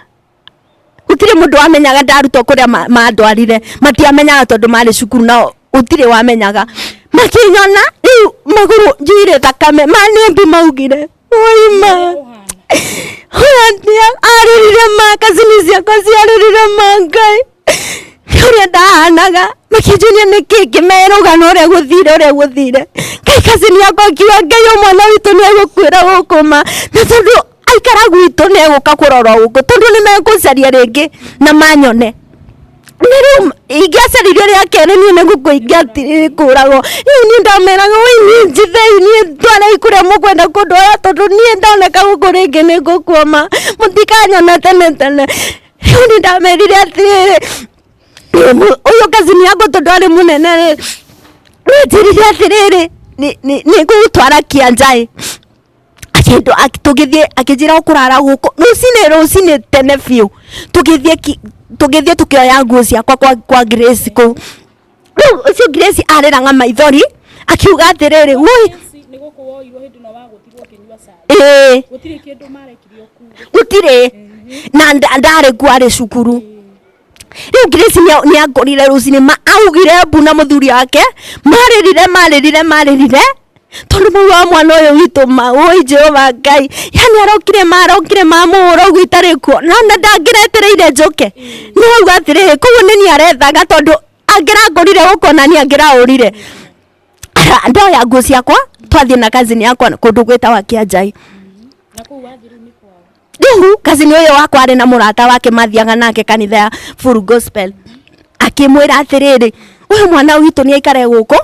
Gũtirĩ mũndũ wamenyaga ndarutwo kũrĩa mandwarire, matiamenyaga tondũ marĩ cukuru no gũtirĩ wamenyaga. Makĩnyona rĩu magũrũ njihũire thakame, ma nĩ mbu maugire, oi ma. Arĩrire ma cousin ciakwa ciarĩrire ma Ngai. Nĩ ũrĩa ndahanaga, makĩnjũria nĩkĩ, ngĩmera rũgano ũrĩa gũthire ũrĩa gũthire. Ngai cousin yakwa akiuga Ngai ũyũ mwana witũ nĩ egũkuĩra gũkũ ma, na tondũ aikara gwitũ nĩ egũka kũrorwo gũkũ tondũ nĩ megũcaria rĩngĩ na manyone. Na rĩu ingĩacaririo rĩa kerĩ niĩ nĩ gũkua ingĩakũragwo. Rĩu niĩ ndameraga woi niĩ njithei niĩ ndwarei kũrĩa mũkwenda kũndwara tondũ niĩ ndoneka gũkũ rĩngĩ nĩ ngũkua ma, mũtikanyona tene tene. Rĩu nĩ ndamerire atĩrĩrĩ, ũyũ cousin yakwa tondũ arĩ mũnene rĩ, nĩ anjĩrire atĩrĩrĩ, nĩ ngũgũtwara Kianjai. Tũgĩthiĩ akĩnjĩra ũkũrara gũkũ rũcinĩ rũcinĩ tene biũ, tũgĩthiĩ tũkĩoya nguo ciakwa kwa Grace kũu. Rĩu ũcio Grace arĩraga maithori akiuga atĩrĩrĩ, woi Nĩ gũkũ woirwo hĩndĩ ĩno wagũtirwo ũkĩnyua cai. Ĩĩ. Gũtirĩ kĩndũ marekire ũkuue. Gũtirĩ. Na ndarĩ kuo arĩ cukuru. Rĩu Grace nĩ angorire rũcinĩ ma augire mbu na mũthuri wake, marĩrire marĩrire marĩrire, tondũ maugaga mwana ũyũ witũ ma woi Jehova Ngai, yani arokire ma arokire mamũhũra ũguo itarĩ kuo, na ona ndangĩretereire njũke. Nĩ auga atĩrĩrĩ, koguo nĩ niĩ arethaga tondũ angĩrangorire gũkũ ona niĩ angĩraũrire. Ndoya nguo ciakwa, twathiĩ na cousin yakwa kũndũ gwĩtagwo Kĩanjai. Na kũu wathiĩ rĩu nĩ kwao? Rĩu cousin ũyũ wakwa arĩ na mũrata wake mathiaga nake kanitha ya Full Gospel. Akĩmwĩra atĩrĩrĩ, ũyũ mwana witũ nĩ aikare gũkũ,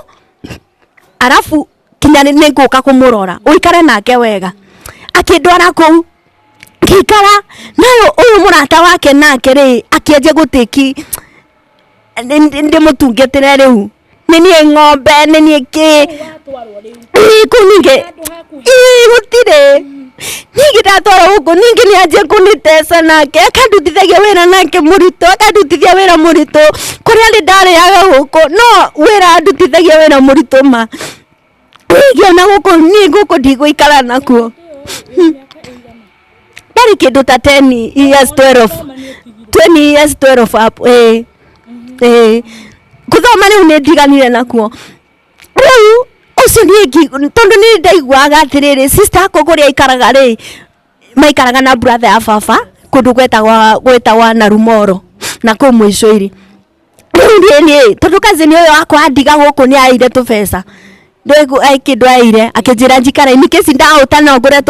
arabu kinya nĩ ngũka kũmũrora, ũikare nake wega. Akĩndwara kũu, ngĩikara nayo ũyũ mũrata wake nake rĩ, akĩanjia gũtĩki ndĩmũtungatĩre rĩu. Nĩ niĩ ng'ombe, nĩ niĩ kĩ. Kũu watwarwo rĩu. Ĩĩ kũu ningĩ. Handũ hakuhĩ. Ĩĩ gũtirĩ. Ningĩ ndatwarwo gũkũ ningĩ nĩ anjia kũnĩteca nake, akandutithagia wĩra nake mũritũ, akandutithia wĩra mũritũ, kũrĩa nĩ ndarĩaga gũkũ, no wĩra andutithagia wĩra mũritũ ma. Ngĩona gũkũ niĩ gũkũ ndigũikara nakuo. Ndarĩ kĩndũ ta 10 years 12. 20 years 12 hapo. Ĩĩ. Ĩĩ. Gũthoma rĩu nĩ ndiganire nakuo. Rĩu ũcio niĩ tondũ nĩ ndaiguaga atĩrĩrĩ, sister akwa kũrĩa aikaraga rĩ, maikaraga na brother ya baba kũndũ gwetagwo Narumoro. Na kũu mũico-iri rĩu niĩ niĩ tondũ cousin ũyũ wakwa andiga gũkũ nĩ aire tũbeca ndũĩ kĩndũ aire akĩnjĩra njikare in case ndahũta no ngũre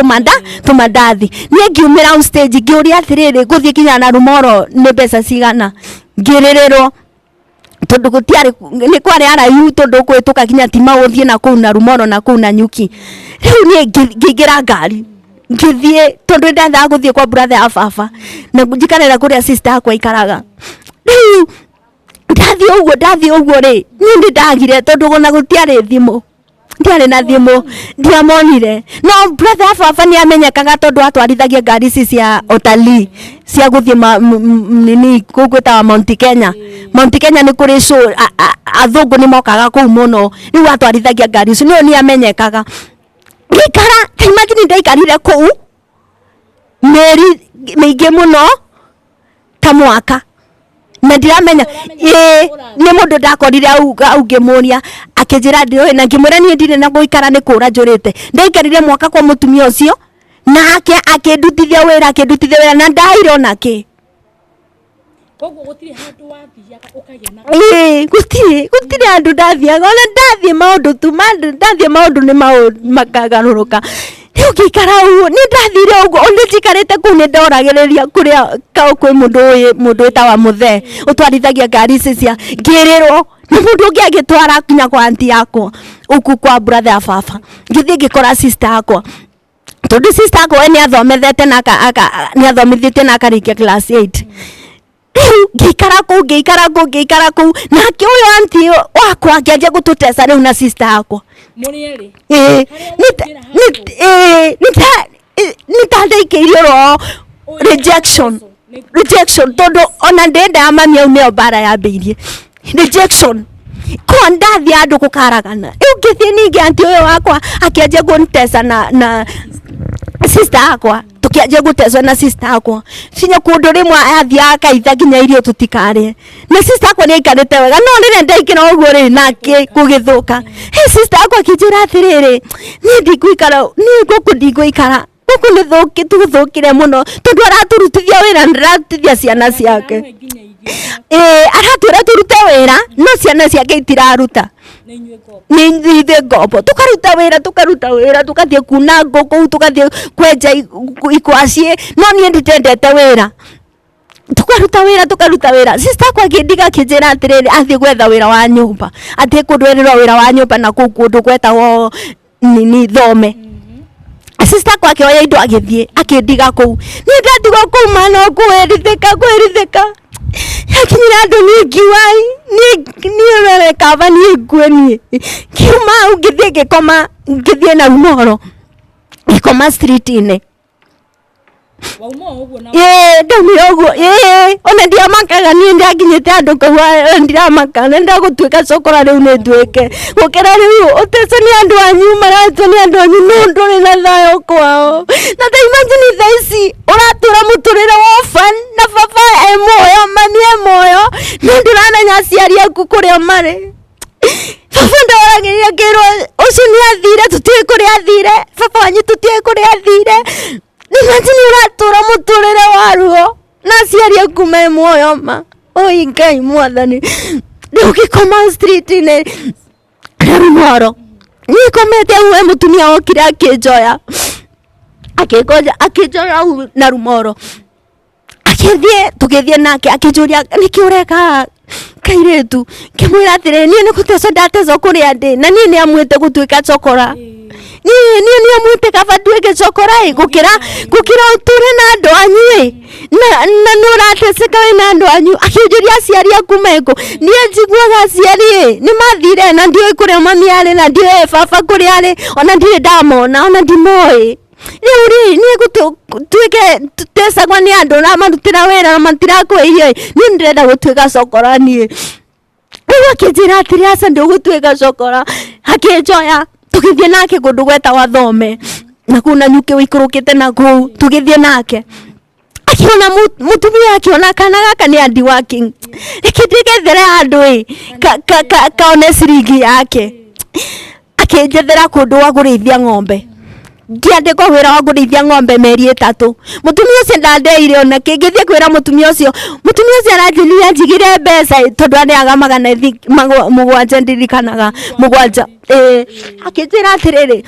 tũmandathi. Niĩ ngiumĩra hau stage ngĩũria atĩrĩrĩ, gũthiĩ nginya na Rumoro nĩ mbeca cigana? Ngĩrĩrĩrwo tondũ gũtiarĩ nĩ kwarĩ araihu tondũ kũhĩtũka nginya ti maũthiĩ na kũu na Rumoro na kũu na Nyuki. Rĩu niĩ ngĩingĩra ngari ngĩthiĩ tondũ ndendaga gũthiĩ kwa brother ya baba na njikarĩra kũrĩa sister yakwa aikaraga. Rĩu ndathiĩ ũguo rĩ, niĩ nĩ ndagire tondũ ona gũtiarĩ thimũ, ndiarĩ na thimũ, ndiamonire. No brother ya baba nĩ amenyekaga tondũ atwarithagia ngari ici cia utalii cia gũthiĩ nini kũu gwĩtagwo Mount Kenya. Mount Kenya nĩ kũrĩ show, athũngũ nĩ mokaga kũu mũno. Rĩu atwarithagia ngari icio, nĩyo nĩ amenyekaga. Ngĩikara, ta imagine, ndaikarire kũu mĩeri mĩingĩ mũno ta mwaka na ndiramenya ĩĩ nĩ mũndũ ndakorire au au. Ngĩmũria akĩnjĩra ndĩũĩ, na ngĩmwĩra niĩ ndirĩ na gũikara, nĩ kũra njũrĩte. Ndaikarire mwaka kwa mũtumia ũcio nake akĩndutithia wĩra na ndaire ona kĩ. Koguo gũtirĩ handũ wathiaga ũkagĩa na Ĩĩ, gũtirĩ handũ ndathiaga. Ona ndathiĩ maũndũ tu ndathiĩ maũndũ nĩ makagarũrũka. Rĩu ngĩikara ũguo, nĩ ndathire ũguo ona njikarĩte kũu nĩ ndoragĩrĩria kũrĩa kwĩ mũndũ ũyũ, mũndũ wĩtagwa Mũthee ũtwarithagia ngari ici cia ngĩrĩrwo na mũndũ ũngĩ agĩtwara nginya kwa aunty yakwa ũku kwa brother ya baba. Ngĩthiĩ ngĩkora sister yakwa tondũ sister yakwa we nĩ athomethete na nĩ athomithĩtie na akarĩkia class 8. Rĩu ngĩikara kũu nake ũyũ aunty wakwa akĩanjia gũtũteca rĩu na sister yakwa. Mũrĩ erĩ? Ĩĩ. Harĩa nĩ ũkĩingĩra ĩĩ, nĩ ta ndaikĩirio ro rejection tondũ ona ndĩnda ya mami au nĩyo mbara yambĩirie rejection kwa ndathiĩ andũ kũkaragana. Rĩu ngĩthiĩ ningĩ aunty ũyũ wakwa akĩanjia kũniteca na sister yakwa, tukianjia gũtecwo na sister yakwa cinya kũndũ rĩmwe athiaga akaitha nginya irio tũtikarĩe, na sister yakwa nĩ aikarĩte wega. No rĩrĩa ndaingĩra ũguo rĩ nake gũgĩthũka. He sister yakwa akĩnjĩra atĩrĩrĩ, niĩ ndingũikara, niĩ gũkũ ndingũikara, gũkũ nĩ tũthũkire mũno tondũ aratũrutithia wĩra na ndararutithia ciana ciake. Aramũhe nginya irio? Ĩĩ, aratwĩra tũrute wĩra no ciana ciake itiraruta. Nĩ inyuĩ ngombo? Nĩ ithuĩ ngombo. Tũkaruta wĩra tũgathiĩ kuna ngũ kũu, tũgathiĩ kwenja ikwaci, no niĩ nditendete wĩra. Tũkaruta wĩra. Sister akwa akĩndiga akĩnjĩra atĩrĩrĩ, athiĩ gwetha wĩra wa nyũmba, athiĩ kũndũ erĩrwo wĩra wa nyũmba na kũu kũndũ gwetagwo nini Thome. Sister akwa akĩoya indo agĩthiĩ akĩndiga kũu. Niĩ ndatigwo kũu mana kwĩrithĩka yakinyire andũ niĩ ngiuga niĩ were kaba niĩ ngue. Niĩ ngiuma hau ngĩthiĩ ngĩkoma, ngĩthiĩ na Rumoro ngĩkoma street-inĩ. Wauma o ũguo na Ĩĩ, ndaumire ũguo, ĩĩ. Ona ndiamakaga niĩ, ndakinyĩte andũ kau ndiramaka na ndagũtuĩka cokora. Rĩu nĩ nduĩke gũkĩra rĩu ũtecwo nĩ andũ anyu, maratwo nĩ andũ anyu no ndũrĩ na thayũ kwao. Na ta imagine thaa ici ũratũra mũtũrĩre wa orphan na baba e muoyo, mami e muoyo, no ndũramenya aciari aku kũrĩa marĩ. Baba ndoragĩrĩria ngĩrwo ũcio nĩ athire, tũtiũĩ kũrĩa athire, baba wanyu tũtiũĩ kũrĩa athire. Imagine ũratũra mũtũrĩre wa ruo na aciari aku me muoyo ma. Oi Ngai mwathani, rĩu ngĩkoma street-inĩ na Rumoro niĩ komete hau, he mũtumia wokire akĩnjoya akĩnjoya hau na Rumoro akĩthiĩ, tũgĩthiĩ nake akĩnjũria, "Nĩkĩ ũreka haha, kairĩtu?" Ngĩmwĩra atĩrĩ, "Niĩ nĩ gũtecwo ndatecwo kũrĩa ndĩ na niĩ nĩ amuĩte gũtuĩka cokora. Niĩ nĩ amuĩte kaba nduĩke cokora ĩ gũkĩra ũtũre na andũ anyu ĩ na nĩ ũrateceka wĩ na andũ anyu." Akĩnjũria, "Aciari aku mekũ?" Niĩ njiguaga aciari ĩ nĩ mathire na ndiũĩ kũrĩa mami arĩ na ndiũĩ baba kũrĩa arĩ, ona ndirĩ ndamona, ona ndimoĩ. Rĩu rĩ niĩ tuĩke tecagwo nĩ andũ na marutĩra wĩra na matirakũhe irio ĩ, niĩ ndĩrenda gũtuĩka cokora niĩ. Rĩu akĩnjĩra atĩrĩ, "Aca, ndũgũtuĩka cokora." Akĩnjoya tũgĩthiĩ nake kũndũ gwetagwa Thome na kũu na Nyuki ũikũrũkĩte na kũu. Tũgĩthiĩ nake akiona mũtumia akiona kana gaka nĩ hard working, reke ndĩgethere handũ ĩ kaone ciringi yake. Akĩnjethera kũndũ gwa kũrĩithia ng'ombe. Ngĩandĩkwo wĩra wa kũrĩithia ng'ombe mĩeri 3. Mũtumia ũcio ndandeire ona kĩ. Ngĩthiĩ kwĩra mũtumia ũcio, mũtumia ũcio aranjĩrire anjigire mbeca tondũ aneaga 700, ndirikanaga 7. Ĩĩ, akĩnjĩra atĩrĩrĩ,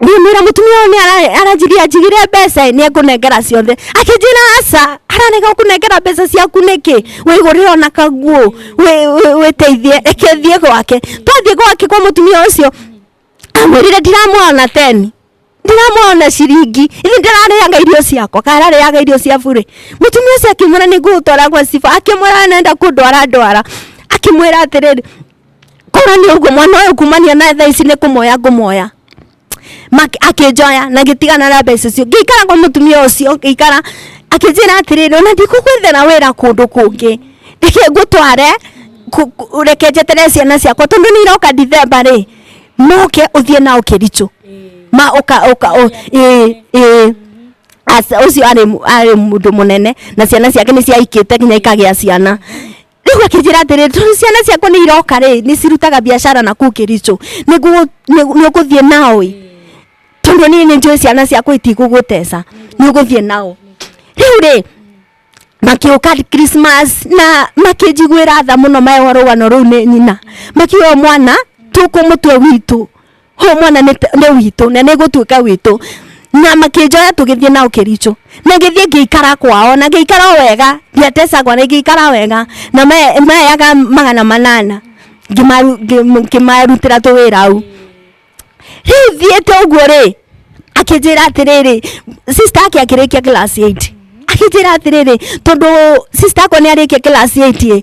ngĩmwĩra mũtumia ũyũ nĩ aranjĩrire anjigire mbeca nĩ ekũnengera ciothe. Akĩnjĩra aca, ararega gũkũnengera mbeca ciaku nĩkĩ? Wĩgũrĩre ona kaguo, wĩteithie, reke thiĩ gwake. Twathiĩ gwake kwa mũtumia ũcio, amwĩrire ndiramuoya ona 10, ndiramuoya ona ciringi, ithe ndirarĩaga irio ciakwa, kana ararĩaga irio cia burĩ. Mũtumia ũcio akĩmwĩra nĩ ngũgũtwara gwa cibũ, akĩmwĩra nenda kũndwara ndwara, akĩmwĩra atĩrĩrĩ, korwo nĩ ũguo mwana ũyũ kumania na thaa ici nĩ kũmoya ngũmoya. Akĩnjoya na ngĩtigana na mbeca icio, ngĩikara kwa mũtumia ũcio, ngĩikara, akĩnjĩra atĩrĩrĩ, ona ndikũgwethera wĩra kũndũ kũngĩ, reke ngũtware, reke njeterere ciana ciakwa tondũ nĩ iroka Dithemba rĩ, moke ũthiĩ nao Kericho. Ma ũka, ũka, ĩ, ĩ. Aca, ũcio arĩ mũndũ mũnene na ciana ciake nĩ ciaikĩte nginya ikagĩa ciana. Rĩu akĩnjĩra atĩrĩrĩ, tondũ ciana ciakwa nĩ iroka rĩ, nĩ cirutaga biacara na kũu Kericho, nĩ ũgũthiĩ nao ĩ, tondũ niĩ nĩ njũĩ ciana ciakwa itigũgũteca, nĩ ũgũthiĩ nao. Rĩu rĩ, makĩũka Christmas na makĩnjiguĩra tha mũno, maheo rũgano rũu nĩ nyina, makiuga ũyũ mwana tũkũmũtua witũ, ũyũ mwana nĩ witũ na nĩ gũtuĩka witũ. Na makĩnjoya tũgĩthiĩ nao Kericho, na ngĩthiĩ ngĩikara kwao, na ngĩikara o wega, ndiatecagwo, na ngĩikara wega, na maheaga 800, ngĩmarutĩra tũwĩra hau. Rĩu thiĩte ũguo rĩ, akĩnjĩra atĩrĩrĩ, sister ake akĩrĩkia class 8, akĩnjĩra atĩrĩrĩ, tondũ sister akwa nĩ arĩkia class 8 ĩ,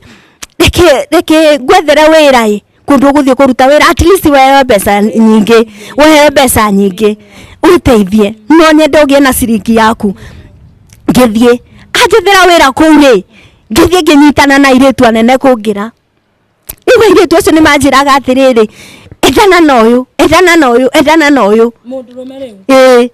reke ngwethere wĩra ĩ, kũndũ ũgũthiĩ kũruta wĩra, at least weheo mbeca nyingĩ, weheo mbeca nyingĩ wĩteithie, no nyende ũgĩe na ciringi yaku. Ngĩthiĩ anjethera wĩra kũu rĩ, ngĩthiĩ ngĩnyitana na airĩtu anene kũngĩra. Rĩu airĩtu acio nĩ manjĩraga atĩrĩrĩ, endana na ũyũ, endana na ũyũ, endana na ũyũ. Mũndũrũme rĩu? Ĩĩ.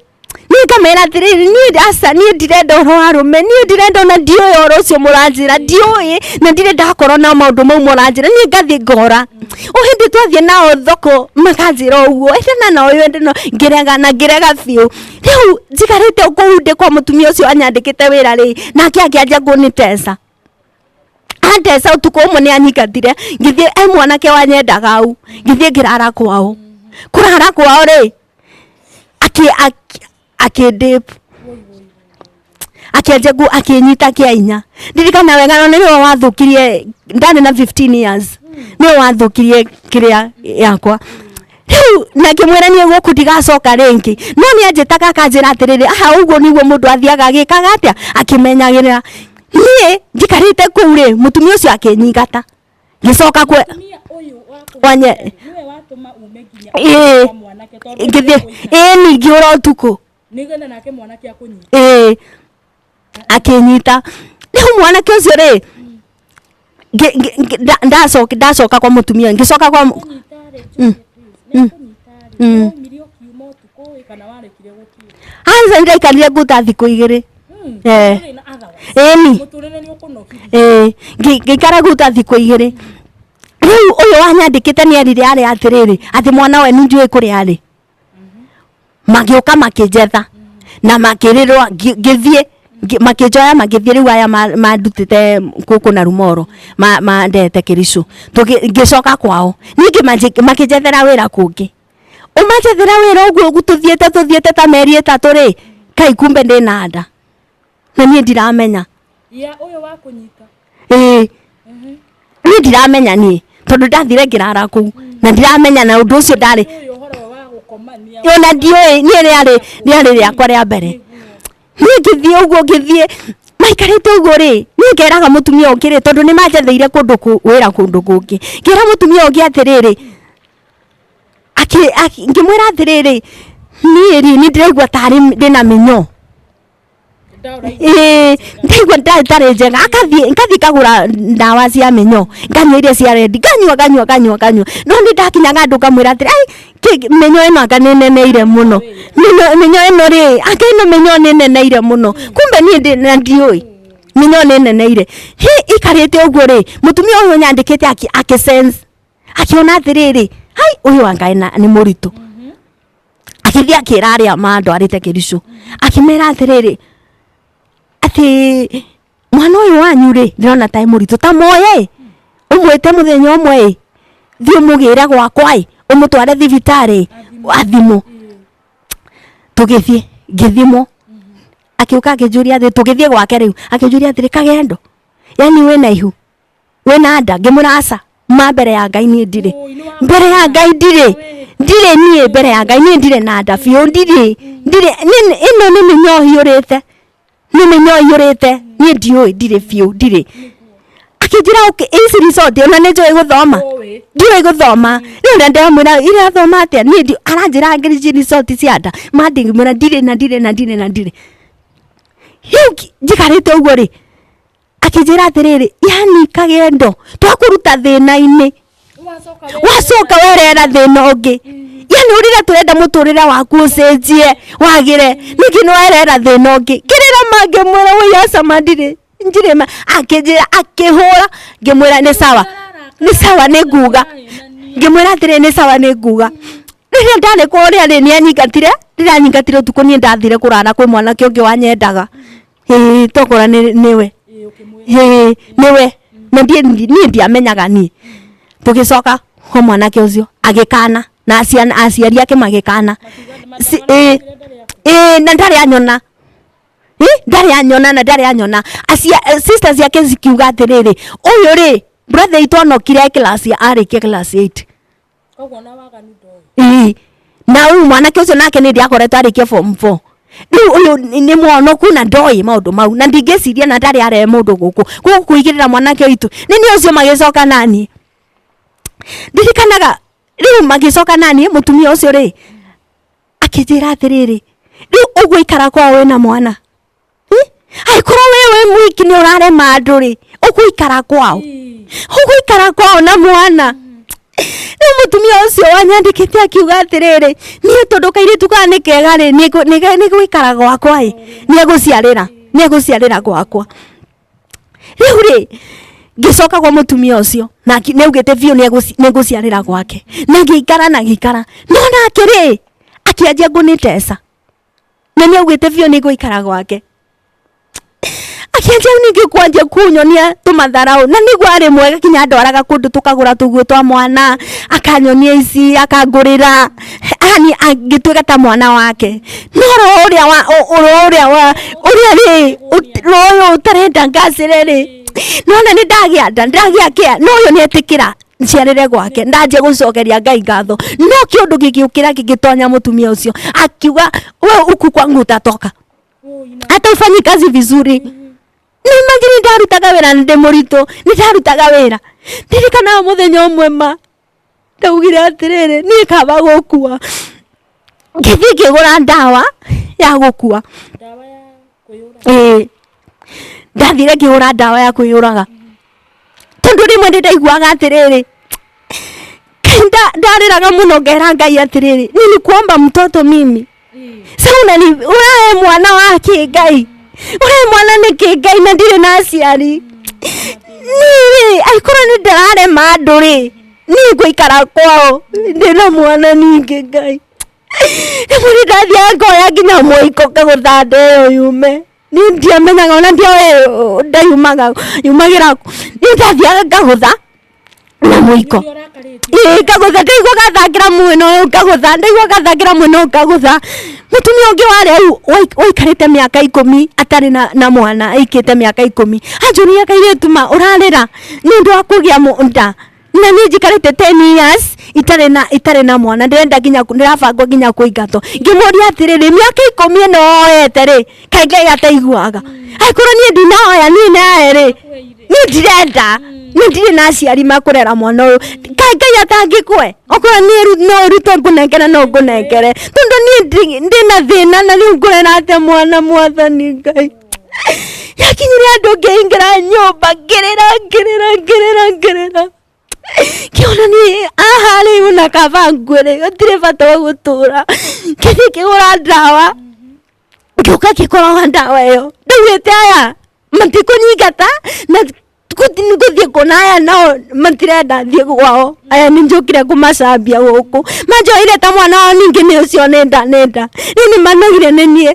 Niĩ ngamera atĩrĩrĩ, niĩ aca, niĩ ndirenda ũhoro wa arũme, niĩ ndirenda ona ndiũĩ ũhoro ũcio mũranjĩra, ndiũĩ, na ndirĩ ndakorwo na maũndũ mau mũranjĩra, niĩ ngathiĩ ngora. O hĩndĩ twathiĩ nao thoko makanjĩra ũguo, endana na ũyũ, endana na ũyũ, ngĩrega na ngĩrega biũ. Rĩu njikarĩte kũu ndĩ kwa mũtumia ũcio anyandĩkĩte wĩra rĩ, nake akĩanjia kũniteca. Andeca ũtukũ ũmwe nĩ anyingatire, ngĩthiĩ e mwanake wanyendaga hau, ngĩthiĩ ngĩrara kwao. Kũrara kwao rĩ, akĩndĩp, akĩanjia akĩnyita kĩa hinya. Ndirikana wega na nĩwe wathũkirie, ndarĩ na 15 years, nĩwe wathũkirie kĩrĩa yakwa. Rĩu na ngĩmwĩra niĩ gũkũ ndigacoka rĩngĩ, no nĩ anjĩtaga akanjĩra atĩrĩrĩ, aha ũguo nĩguo mũndũ athiaga agĩkaga atĩa, akĩmenyagĩrĩra. Niĩ njikarĩte kũu rĩ, mũtumia ũcio akĩnyingata, ngĩcoka kwe wanye Nĩwe watũma ume nginya Ĩĩ. kwa mwanake tondũ Ngĩthiĩ, ĩĩ ni ngĩũra ũtukũ. Nĩgetha nake mwanake akũnyite. Ĩĩ. Akĩnyita. Rĩu mwanake ũcio rĩ, ndacoka kwa mũtumia, ngĩcoka kwa Kũnyita rĩ, Njũgĩ, please. Nĩ akũnyita rĩ, waumire ũkiuma ũtukũ ĩ, kana warekire gũkiuma? Aca, ndaikarire nguta thikũ igĩrĩ. Ndũrĩ na otherwise. Ĩni. Mũtũrĩre nĩ ũkũnogirie. Ĩĩ, ngĩikara guta thikũ igĩrĩ. Rĩu ũyũ wanyandĩkĩte nĩ erire arĩa atĩrĩrĩ, atĩ mwana we nĩ ndiũĩ kũrĩa arĩ. Magĩũka makĩnjetha na makĩrĩrwo, ngĩthiĩ, makĩnjoya magĩthiĩ. Rĩu aya mandutĩte gũkũ na Rumoro, mandehete Kericho. Ngĩcoka kwao. Ningĩ makĩnjethera wĩra kũngĩ. Ũmanjethera wĩra ũguo tũthiĩte ta mĩeri 3 rĩ, kai kumbe ndĩna nda. Na niĩ ndiramenya. Ya ũyũ wa kũnyita. Ĩĩ. Niĩ ndiramenya niĩ, tondũ ndathire ngĩrara kũu. Na ndiramenya na ũndũ ũcio ndarĩ. Ũyũ ũhoro wa gũkomania. Ona ndiũĩ, niĩ rĩarĩ rĩakwa rĩa mbere. Niĩ ngĩthiĩ ũguo, ngĩthiĩ maikarĩte ũguo rĩ, niĩ ngeraga mũtumia ũngĩ rĩ, tondũ nĩ manjetheire kũndũ wĩra kũndũ kũngĩ. Ngĩra mũtumia ũngĩ atĩrĩrĩ, ngĩmwĩra atĩrĩrĩ, niĩ rĩ, nĩ ndĩraigua tarĩ ndĩna mĩnyoo. Ĩĩ, ndaigua ndarĩ njega. Akathiĩ, ngathiĩ ngagũra ndawa cia mĩnyoo, nganyua iria cia red, nganyua, nganyua, nganyua, nganyua. No nĩ ndakinyaga handũ ngamwĩra atĩrĩ, ai, mĩnyoo ĩno anga nĩ neneire mũno. Mĩnyoo ĩno rĩ, anga ĩno mĩnyoo nĩ neneire mũno. Kumbe niĩ ndĩ na ndiũĩ. Mĩnyoo nĩ neneire. Hĩ, ikarĩte ũguo rĩ, mũtumia ũyũ nyandĩkĩte akĩ sense. Akiona atĩrĩrĩ, hai, ũyũ anga ena nĩ mũritũ. Agĩthiĩ akĩra arĩa mandwarĩte Kĩricũ, akĩmera atĩrĩrĩ, atĩ mwana ũyũ wanyu rĩ, ndĩrona ta e mũritũ, ta moye ũmwĩte mũthenya ũmwe ĩ, thiĩ ũmũgĩre gwakwa ĩ, ũmũtware thibitarĩ athimwo. Tũgĩthiĩ ngĩthimwo, akĩũka akĩnjũria atĩ, tũgĩthiĩ gwake rĩu, akĩnjũria atĩrĩ, Kagendo, yani wĩna ihu, wĩna nda? Ngĩmwĩra aca, ma mbere ya Ngai niĩ ndirĩ, mbere ya Ngai ndirĩ, ndirĩ niĩ, mbere ya Ngai niĩ ndirĩ na nda biũ, ndirĩ, ndirĩ, niĩ ĩno nĩ mĩnyoo hiũrĩte, nĩ mĩnyoo iyũrĩte, niĩ ndiũĩ, ndirĩ biũ, ndirĩ. Akĩnjĩra okay, ici result ona nĩ njũĩ gũthoma, ndiũĩ gũthoma. Rĩu na ndamwĩra irathoma atĩa, niĩ aranjĩra ngĩrĩcie result cia nda, ma ndĩmwĩra ndirĩ na ndirĩ na ndirĩ na ndirĩ. Rĩu njikarĩte ũguo rĩ, akĩnjĩra atĩrĩrĩ, yani Kagendo, twakũruta thĩna-inĩ, wacoka werera thĩna ũngĩ, yani ũrĩra tũrenda mũtũrĩre waku ũcenjie wagĩre, ningĩ nĩ werera thĩna ũngĩ. Kĩrĩra ma ngĩmwĩra woi aca ma ndirĩ, ndirĩ ma, akĩnjĩra akĩhũra, ngĩmwĩra nĩ sawa, nĩ sawa nĩ nguga, ngĩmwĩra atĩrĩrĩ nĩ sawa nĩ nguga. Rĩrĩa ndarĩ kũrĩa rĩ, nĩ anyingatire, rĩrĩa anyingatire ũtukũ niĩ ndathire kũrara kwĩ mwanake ũngĩ wanyendaga. Ĩĩ tokora nĩwe, ĩĩ nĩwe, na niĩ ndiamenyaga niĩ. Tũgĩcoka ho mwanake ũcio agĩkana na aciari ake magĩkana, ĩĩ ĩĩ, na ndarĩ anyona, ndarĩ anyona na ndarĩ anyona. Sisters ciake cikiuga atĩrĩrĩ, ũyũ rĩ brother itũ onokire class arĩkia class 8. Koguo na waganu ndoĩ. Ĩĩ, na rĩu mwanake ũcio nake nĩ ndiakoretwo arĩkia form 4. Rĩu ũyũ nĩ mwonoku na ndoĩ maũndũ mau, na ndingĩciria na ndarĩ arehe mũndũ gũkũ gũkũ kũigĩrĩra mwanake witũ. Nĩ niĩ ũcio magĩcoka naniĩ, ndirikanaga rĩu magĩcoka naniĩ, mũtumia ũcio rĩ akĩnjĩra atĩrĩrĩ, rĩu ũguo ikara kwao wĩna mwana, angĩkorwo we wĩ mwiki nĩ ũrarema andũ rĩ, ũgũikara kwao, ũgũikara kwao na mwana. Rĩu mũtumia ũcio wanyandĩkĩte akiuga atĩrĩrĩ, niĩ tondũ kairĩtu kaya nĩ kega rĩ, nĩ gũikara gwakwa ĩ, nĩ egũciarĩra gwakwa. Rĩu rĩ ngĩcoka kwa mũtumia ũcio na nĩ augĩte biũ nĩ ngũciarĩra gwake, na ngĩikara na ngĩikara, no nake rĩ akĩanjia ngũnĩteca, na nĩ augĩte biũ nĩ ngũikara gwake. Akĩanjia ningĩ kwanjia kunyonia tũmatharau, na nĩguo arĩ mwega kinya andwaraga kũndũ tũkagũra tũguo twa mwana, akanyonia ici, akangũrĩra, yani angĩtuĩka ta mwana wake. No roho ũrĩa wa, roho ũrĩa wa, ũrĩa rĩ, roho ũyũ ũtarenda ngacĩre rĩ, nona nĩ ndagĩa nda, ndagĩa kĩa, no ũyũ nĩ etĩkĩra njiarĩre gwake, ndanjia gũcokeria Ngai ngatho. No kĩũndũ gĩgĩũkĩra gĩgĩtonya mũtumia ũcio, akiuga we huku kwangu utatoka, hata ufanyi kazi vizuri. Nĩ imagine ndarutaga wĩra ndĩ mũritũ, nĩ ndarutaga wĩra. Ndirikanaga mũthenya ũmwe ma ndaugire atĩrĩrĩ, niĩ kaba gũkua, ngĩthiĩ ngĩgũra ndawa ya gũkua. Ndawa ya kwĩyũraga. Ĩĩ, ndathire ngĩgũra ndawa ya kwĩyũraga, tondũ rĩmwe nĩ ndaiguaga atĩrĩrĩ, ndarĩraga mũno ngera Ngai atĩrĩrĩ, nilikuomba mtoto mimi, sasa unani ũrahe mwana wa kĩ Ngai, ũrahe mwana nĩkĩ Ngai na ndirĩ na aciari. Niĩ angĩkorwo nĩ ndĩrarema andũ rĩ, niĩ ngũikara kwao ndĩna mwana ningĩ Ngai. Rĩmwe nĩ ndathiaga ngoya nginya mũiko ngagũtha nda ĩyo yume, niĩ ndiamenyaga ona ndioĩ ndayumaga yumagĩra kũ. Niĩ ndathiaga ngagũtha na mũiko, ĩĩ ngagũtha, ndaigua gathakĩra mwena ũyũ ngagũtha, ndaigua gathakĩra mwena ũyũ ngagũtha. Mũtumia ũngĩ warĩ hau waikarĩte mĩaka 10 atarĩ na mwana, aikĩte mĩaka 10, anjũria kairĩtu ma ũrarĩra nĩ ũndũ wa kũgĩa nda, na niĩ njikarĩte 10 years itarĩ na mwana, ndĩrenda nginya ndĩrabangwo nginya kũingatwo. Ngĩmũria atĩrĩrĩ, mĩaka 10 ĩno woete rĩ, kaĩ Ngai ataiguaga? Angĩkorwo niĩ ndinahoya niĩ nawe rĩ, niĩ ndirenda, niĩ ndirĩ na aciari makũrera mwana ũyũ, kaĩ Ngai atangĩkũhe? Okorwo niĩ no ũrute ngũnengere, no ngũnengere, tondũ niĩ ndĩna thĩna na rĩu ngũrera atĩa mwana? Mwathani Ngai, yakinyire andũ ngĩingĩra nyũmba ngĩrĩra ngĩrĩra ngĩrĩra ngĩrĩra, ngĩona niĩ haha rĩu na kaba nguĩre, gũtirĩ bata wa gũtũra. Ngĩthiĩ ngĩgũra ndawa, ngĩũka ngĩkoroga ndawa ĩyo, ndaugĩte aya matikũnyingata na Ngũthiĩ kũ na aya nao matirenda thiĩ gwao, aya nĩ njũkire kũmacambia gũkũ, manjoire ta mwana wao, ningĩ nĩ ũcio nĩ nda nĩ nda, rĩu nĩ manogire nĩ niĩ.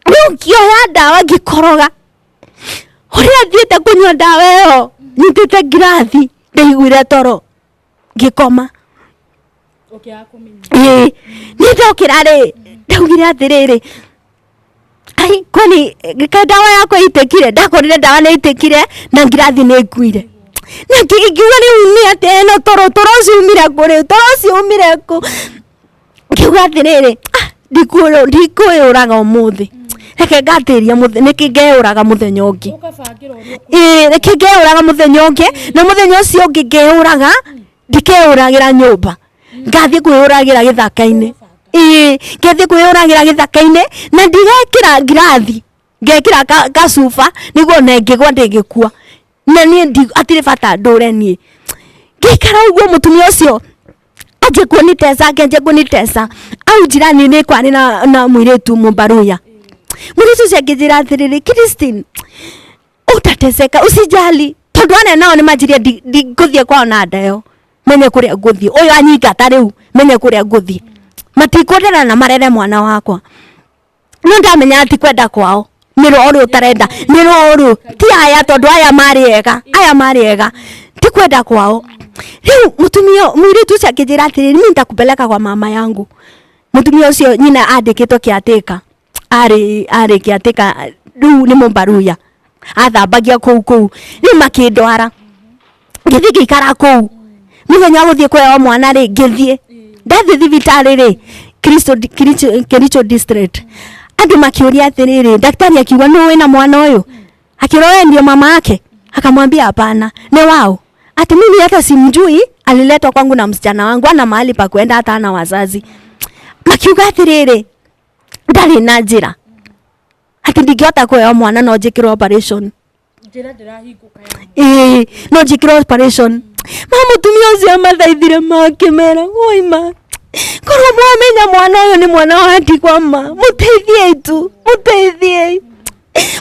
Rĩu ngĩoya ndawa ngĩkoroga, ũrĩa thiĩte kũnyua ndawa ĩyo nyitĩte ngirathi, ndaiguire toro ngĩkoma. Ĩĩ, niĩ ndokĩra rĩ, ndaugire atĩrĩrĩ, ai, kwani ka ndawa yakwa ĩitĩkire? Ndakorire ndawa nĩ ĩitĩkire na ngirathi nĩ ĩkuire, na ngiuga rĩu nĩ atĩa ĩno toro, toro ũcio umire kũ rĩu, toro ũcio umire kũ? Ngiuga atĩrĩrĩ, ah, ndikwĩyũraga ũmũthĩ, reke ngatĩria nĩkĩ ngeyũraga mũthenya ũngĩ. Ĩĩ, reke ngeyũraga mũthenya ũngĩ, na mũthenya ũcio ũngĩ ngeyũraga ndikeyũragĩra nyũmba, ngathiĩ kwĩyũragĩra gĩthaka-inĩ. Ĩĩ, ngathiĩ kwĩyũragĩra gĩthaka-inĩ na ndigekĩra ngirathi, ngekĩra gacuba nĩguo ona ĩngĩgwa ndĩngĩkua, na niĩ hatirĩ bata ndũre niĩ. Ngĩikara ũguo, mũtumia ũcio anjie kunitesa, akĩanjia kunitesa. Au jirani nĩ kwarĩ na mũirĩtu mũmbaruya, mũirĩtu ũcio akĩnjĩra atĩrĩrĩ, "Christine, utateseka, usijali," tondũ ana nao nĩ manjirie ndingũthiĩ kwao na nda ĩyo, menye kũrĩa ngũthiĩ, ũyũ anyingata rĩu menye kũrĩa ngũthiĩ, matikũndera na marere mwana wakwa. No ndamenya ti kwenda kwao, nĩ roho ũrĩa ũtarenda, nĩ roho ũrũ ti aya, tondũ aya marĩ ega, aya marĩ ega, ti kwenda kwao. Rĩu mũtumia mũirĩtu ũcio akĩnjĩra atĩrĩrĩ, "Mimi nitakupeleka kwa mama yangu." Mũtumia ũcio nyina andĩkĩtwo kĩatĩka, arĩ kĩatĩka, rĩu nĩ mũmbaruya, athambagia kũu kũu. Rĩu makĩndwara, ngĩthiĩ ngĩikara kũu. Mũthenya wa gũthiĩ kũheo mwana rĩ, ngĩthiĩ, ndathiĩ thibitarĩ rĩ, Kericho District, andũ makĩũria atĩrĩrĩ, daktari akiuga, "Nũ wĩna mwana ũyũ?" Akĩrwo, "Wewe ndio mama yake?" Akamwambia, "Hapana." "Ni wao?" Ati, "Mimi hata simjui, aliletwa kwangu na msichana wangu, ana mahali pa kuenda, hata ana wazazi." Makiuga atĩrĩrĩ, ndarĩ na njĩra, atĩ ndingĩhota kũheo mwana, no njĩkĩrwo operation. Njĩra ndĩrahingũka ya Ĩĩ, no njĩkĩrwo operation. Ma mũtumia ũcio amathaithire, makĩmera, "Woima, korwo mwamenya mwana ũyũ nĩ mwana wa ndigwa, ma mũteithiei tu, mũteithiei.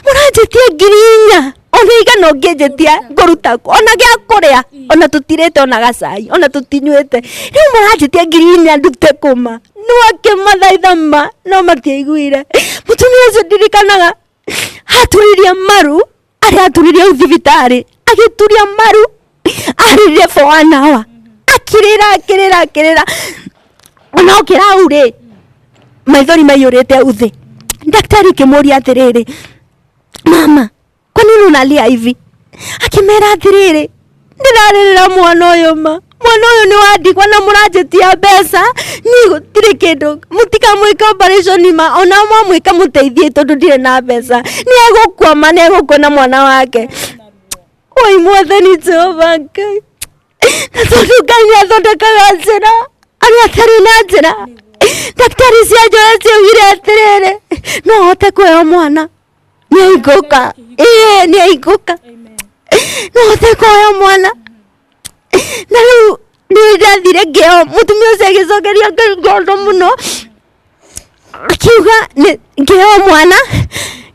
Mũranjĩtia 4,000, ona igana ũngĩnjĩtia ngũruta kũ? Ona gĩa kũrĩa ona tũtirĩte, ona gacai ona tũtinyuĩte, rĩu mũranjĩtia 4,000 ndute kũma?" No akĩmathaitha ma, no matiaiguire. Mũtumia ũcio ndirikanaga aturirie maru, arĩa aturirie hau thibitarĩ, agĩturia maru, arĩrire for one hour, akĩrĩra, akĩrĩra, akĩrĩra. Ona okĩra hau rĩ, maithori maiyũrĩte uthĩ. Daktari akĩmũria atĩrĩrĩ, "Mama, kwa nini unalia hivi?" Akĩmera atĩrĩrĩ, "Ndĩrarĩrĩra mwana ũyũ ma, mwana ũyũ nĩ wa ndigwa na mũranjĩtia mbeca, niĩ gũtirĩ kĩndũ, mũtikamwĩka operation ma, ona mwamwĩka mũteithie, tondũ ndirĩ na mbeca, nĩ egũkua ma, nĩ egũkua na mwana wake." Oi Mwathani Jehova Ngai, na tondũ Ngai nĩ athondekaga njĩra arĩa atarĩ na njĩra, daktari cia njoya ciaugire atĩrĩrĩ, no hote kũheo mwana, nĩ ahingũka. Ĩĩ, nĩ ahingũka, no hote kũheo mwana. Na rĩu nĩ ndathire ngĩheo. Mũtumia ũcio agĩcokeria Ngai ngatho mũno, akiuga ngĩheo mwana,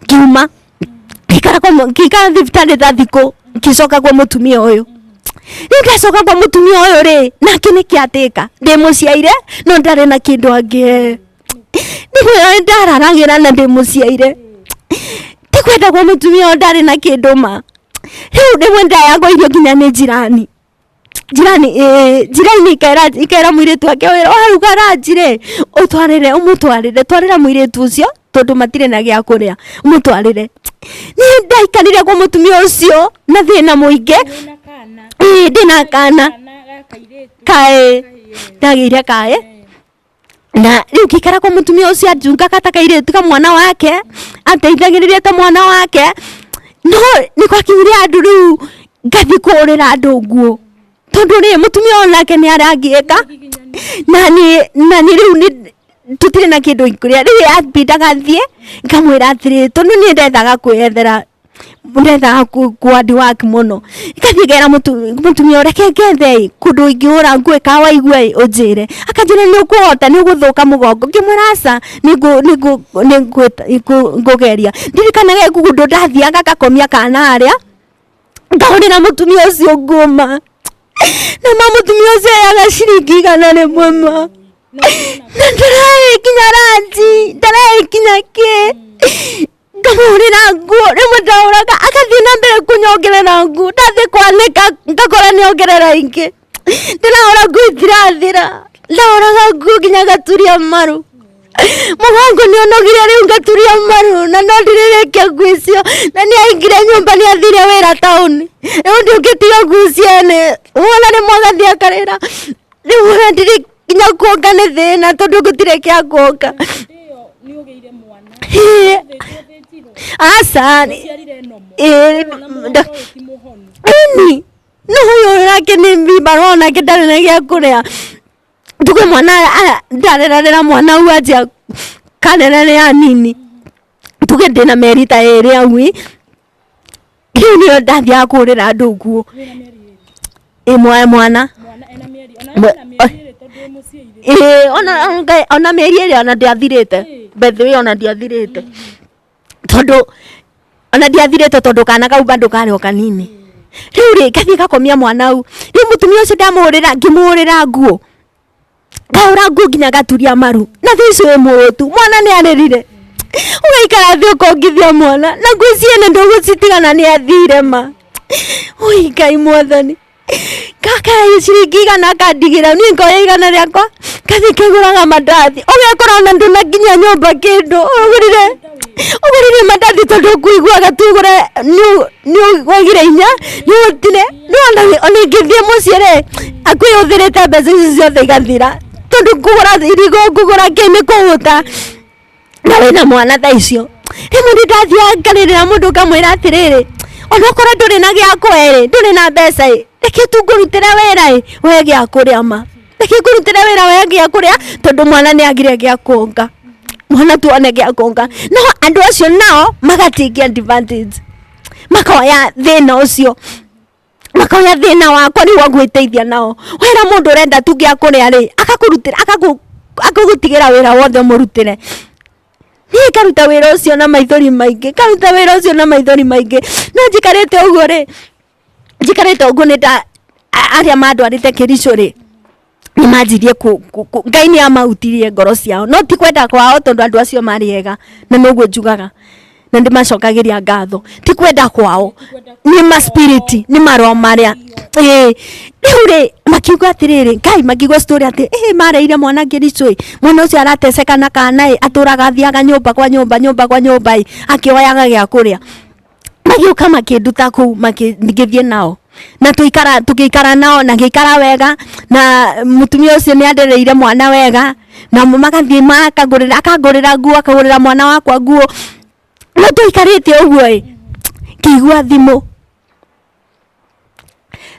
ngiuma ngĩikara ngĩikara thibitarĩ ta thikũ, ngĩcoka kwa mũtumia ũyũ. Rĩu ndacoka kwa mũtumia ũyũ rĩ, nake nĩ kĩatĩka, ndĩ mũciaire no ndarĩ na kĩndũ angĩhe, nĩguo ndararagĩra na ndĩ mũciaire, ti kwenda kwa mũtumia ũyũ, ndarĩ na kĩndũ ma. Rĩu rĩmwe ndayagwo irio nginya nĩ jirani, jirani, ĩĩ, jirani ikaira mũirĩtu wake wĩra waruga ranji rĩ, ũtwarĩre, ũmũtwarĩre, twarĩra mũirĩtu ũcio, tondũ matirĩ na gĩa kũrĩa, ũmũtwarĩre. Niĩ ndaikarire kwa mũtumia ũcio na thĩna mũingĩ. Wĩna kana? Ĩĩ, ndĩna kana. Kana ga kairĩtu? Kaĩ ndagĩire kaĩ, na rĩu ngĩikara kwa mũtumia ũcio, anjungaga ta kairĩtu ka mwana wake, andeithagĩrĩria ta mwana wake. No nĩ gwakinyire andũ rĩu ngathiĩ kũgũrĩra andũ nguo, tondũ rĩ, mũtumia ũyũ nake nĩ arangĩka na niĩ rĩu nĩ tũtirĩ na kĩndũ ikũrĩa. Rĩu ambindaga thiĩ ngamwĩra atĩrĩ, tondũ niĩ ndethaga kwĩyethera, ndethaga ku work mũno, ngathiĩ ngera mũtumia ũyũ, "Reke ngethe kũndũ ingĩgũra nguo, ka waigua ĩ ũnjĩre." Akanjĩra, "Nĩ ũkũhota, nĩ ũgũthũka mũgongo." Ngĩmwĩra, "Aca, nĩ ngũgeria." Ndirikanaga kũndũ ndathiaga ngakomia kana harĩa. Ngahũrĩra mũtumia ũcio nguo ma, na ma mũtumia ũcio heaga ciringi 100 ma, na ndaraĩ nginya ranji, ndaraĩ nginya kĩ. Ngamũhũrĩra nguo, rĩmwe ndahũraga agathiĩ na mbere kũnyongerera nguo, ndathiĩ kwanĩka ngakora nĩongerera ingĩ. Ndĩrahũra nguo itirathira, ndahũraga nguo nginya ngaturia maru. Mũgongo nĩ ũnogire rĩu ngaturia maru na no ndirĩrĩkia nguo icio, na nĩ aingire nyũmba nĩ athire wĩra taũni, rĩu ndũngĩtiga nguo ciene, wona rĩmwe agathiĩ akarĩra, rĩu ona ndirĩ nginya kuonga nĩ thĩna tondũ gũtirĩ kĩa kuonga. Aca, ĩni, no ũyũ nake nĩ mbibarũa onake ndarĩ na gĩa kũrĩa. Tuge mwana ndarerarera mwana au anjia karerere anini, tuge ndĩna mĩeri ta ĩrĩ au ĩ, rĩu nĩyo ndathiaga kũhũrĩra andũ nguo. Ĩ mwana ĩ ona mĩeri ĩrĩ ona ndiathirĩte, by the way ona ndiathirĩte, tondũ ona ndiathirĩte tondũ kana kau bado karĩ o kanini. Rĩu rĩ ngathiĩ ngakomia mwana au, rĩu mũtumia ũcio ndamũhũrĩra ngĩmũhũrĩra nguo, ngahũra nguo nginya ngaturia maru, na thaa icio wĩ mũhũtu, mwana nĩ arĩrire, ũgaikara thĩ ũkongithia mwana, na nguo ciene ndũgũcitigana nĩ athire ma. Ũi Ngai mwathani, gaka ciringi 100 akandigĩra, niĩ ngoya 100 rĩakwa ngathiĩ ngĩgũraga mandathi, ũgekora ona ndũnakinya nyũmba kĩndũ, ũgũrire ũgũrire mandathi tondũ ũkũiguaga tu ũgũre nĩ wagire hinya, nĩ ũhotire, no ona ingĩthiĩ mũciĩ rĩ, akwĩhũthĩrĩte mbeca icio ciothe igathira, tondũ kũgũra irigũ kũgũra kĩ nĩ kũhũta, na wĩna mwana thaa icio. Rĩmwe nĩ ndathiaga ngarĩrĩra mũndũ ngamwĩra atĩrĩrĩ, onokorwo ndũrĩ na gĩa kũhe rĩ, ndũrĩ na mbeca ĩ, reke tu ngũrutĩre wĩra ĩ, we gĩa kũrĩa ma, reke ngũrutĩre wĩra we gĩa kũrĩa, tondũ mwana nĩ agire gĩa kuonga, mwana tuone gĩa kuonga. No andũ acio nao maga take advantage, makoya thĩna ũcio, makoya thĩna wakwa rĩu wa gwĩteithia nao. Wera mũndũ ũrenda tu gĩa kũrĩa rĩ, agakũrutĩra, agagũtigĩra wĩra wothe ũmũrutĩre. Niĩ ngaruta wĩra ũcio na maithori maingĩ, ngaruta wĩra ũcio na maithori maingĩ, no njikarĩte ũguo rĩ, njikarĩte ũguo nĩ nda arĩa mandwarĩte Kericho rĩ, nĩ manjirie Ngai nĩ amahutirie ngoro ciao, no ti kwenda kwao tondũ andũ acio marĩ ega, na noguo njugaga, na ndĩmacokagĩria ngatho, ti kwenda kwao, nĩ ma spirit, nĩ maroho marĩa, ĩĩ. Rĩu rĩ, makiuga atĩrĩrĩ, Ngai makĩigua story atĩ ĩ mareire mwana Kericho ĩ, mwana ũcio arateceka na kana ĩ, atũraga athiaga nyũmba kwa nyũmba, nyũmba kwa nyũmba ĩ, akĩoyaga gĩa kũrĩa. Magĩũka makĩnduta kũu, ngĩthiĩ nao, na tũikara tũgĩikara nao na ngĩikara wega, na mũtumia ũcio nĩ andereire mwana wega, na magathiĩ makangũrĩra, akangũrĩra nguo, akagũrĩra mwana wakwa nguo. No tũikarĩte ũguo ĩ, ngĩigua thimũ,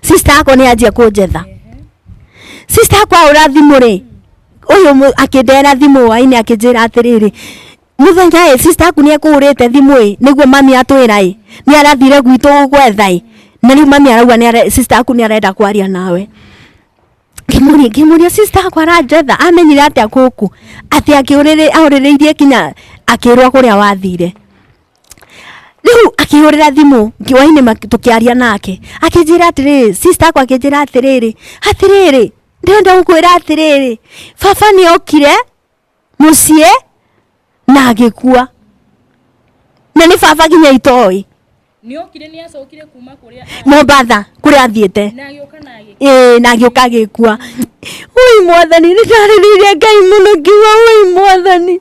sister yakwa nĩ anjia kũnjetha. Sister yakwa ahũra thimũ rĩ, ũyũ akĩndehera thimũ hwainĩ akĩnjĩra atĩrĩrĩ, mũthenya ĩ, sister yaku nĩ ekũhũrĩte thimũ ĩ, nĩguo mami atwĩra ĩ, nĩ arathire gwitũ gũgwetha ĩ, na rĩu mami arauga nĩ sister yaku nĩ arenda kwaria nawe. Ngĩmũria ngĩmũria sister yakwa aranjetha, amenyire atĩa gũkũ, atĩ ahũrĩrĩirie nginya akĩrwo kũrĩa wathire. Rĩu akĩhũrĩra thimũ hwainĩ tũkĩaria nake, akĩnjĩra atĩrĩrĩ, sister yakwa akĩnjĩra atĩrĩrĩ, atĩrĩrĩ, ndĩrenda gũkwĩra atĩrĩrĩ, baba nĩ okire mũciĩ na agĩkua, na nĩ baba nginya itoĩ. Nĩ okire, nĩ acokire kuma kũrĩa Mombatha kũrĩa athiĩte. Na agĩũka na agĩkua. Ĩĩ, na agĩũka agĩkua. Ui mwathani, nĩ ndarĩrĩire Ngai mũno ngiuga ui mwathani,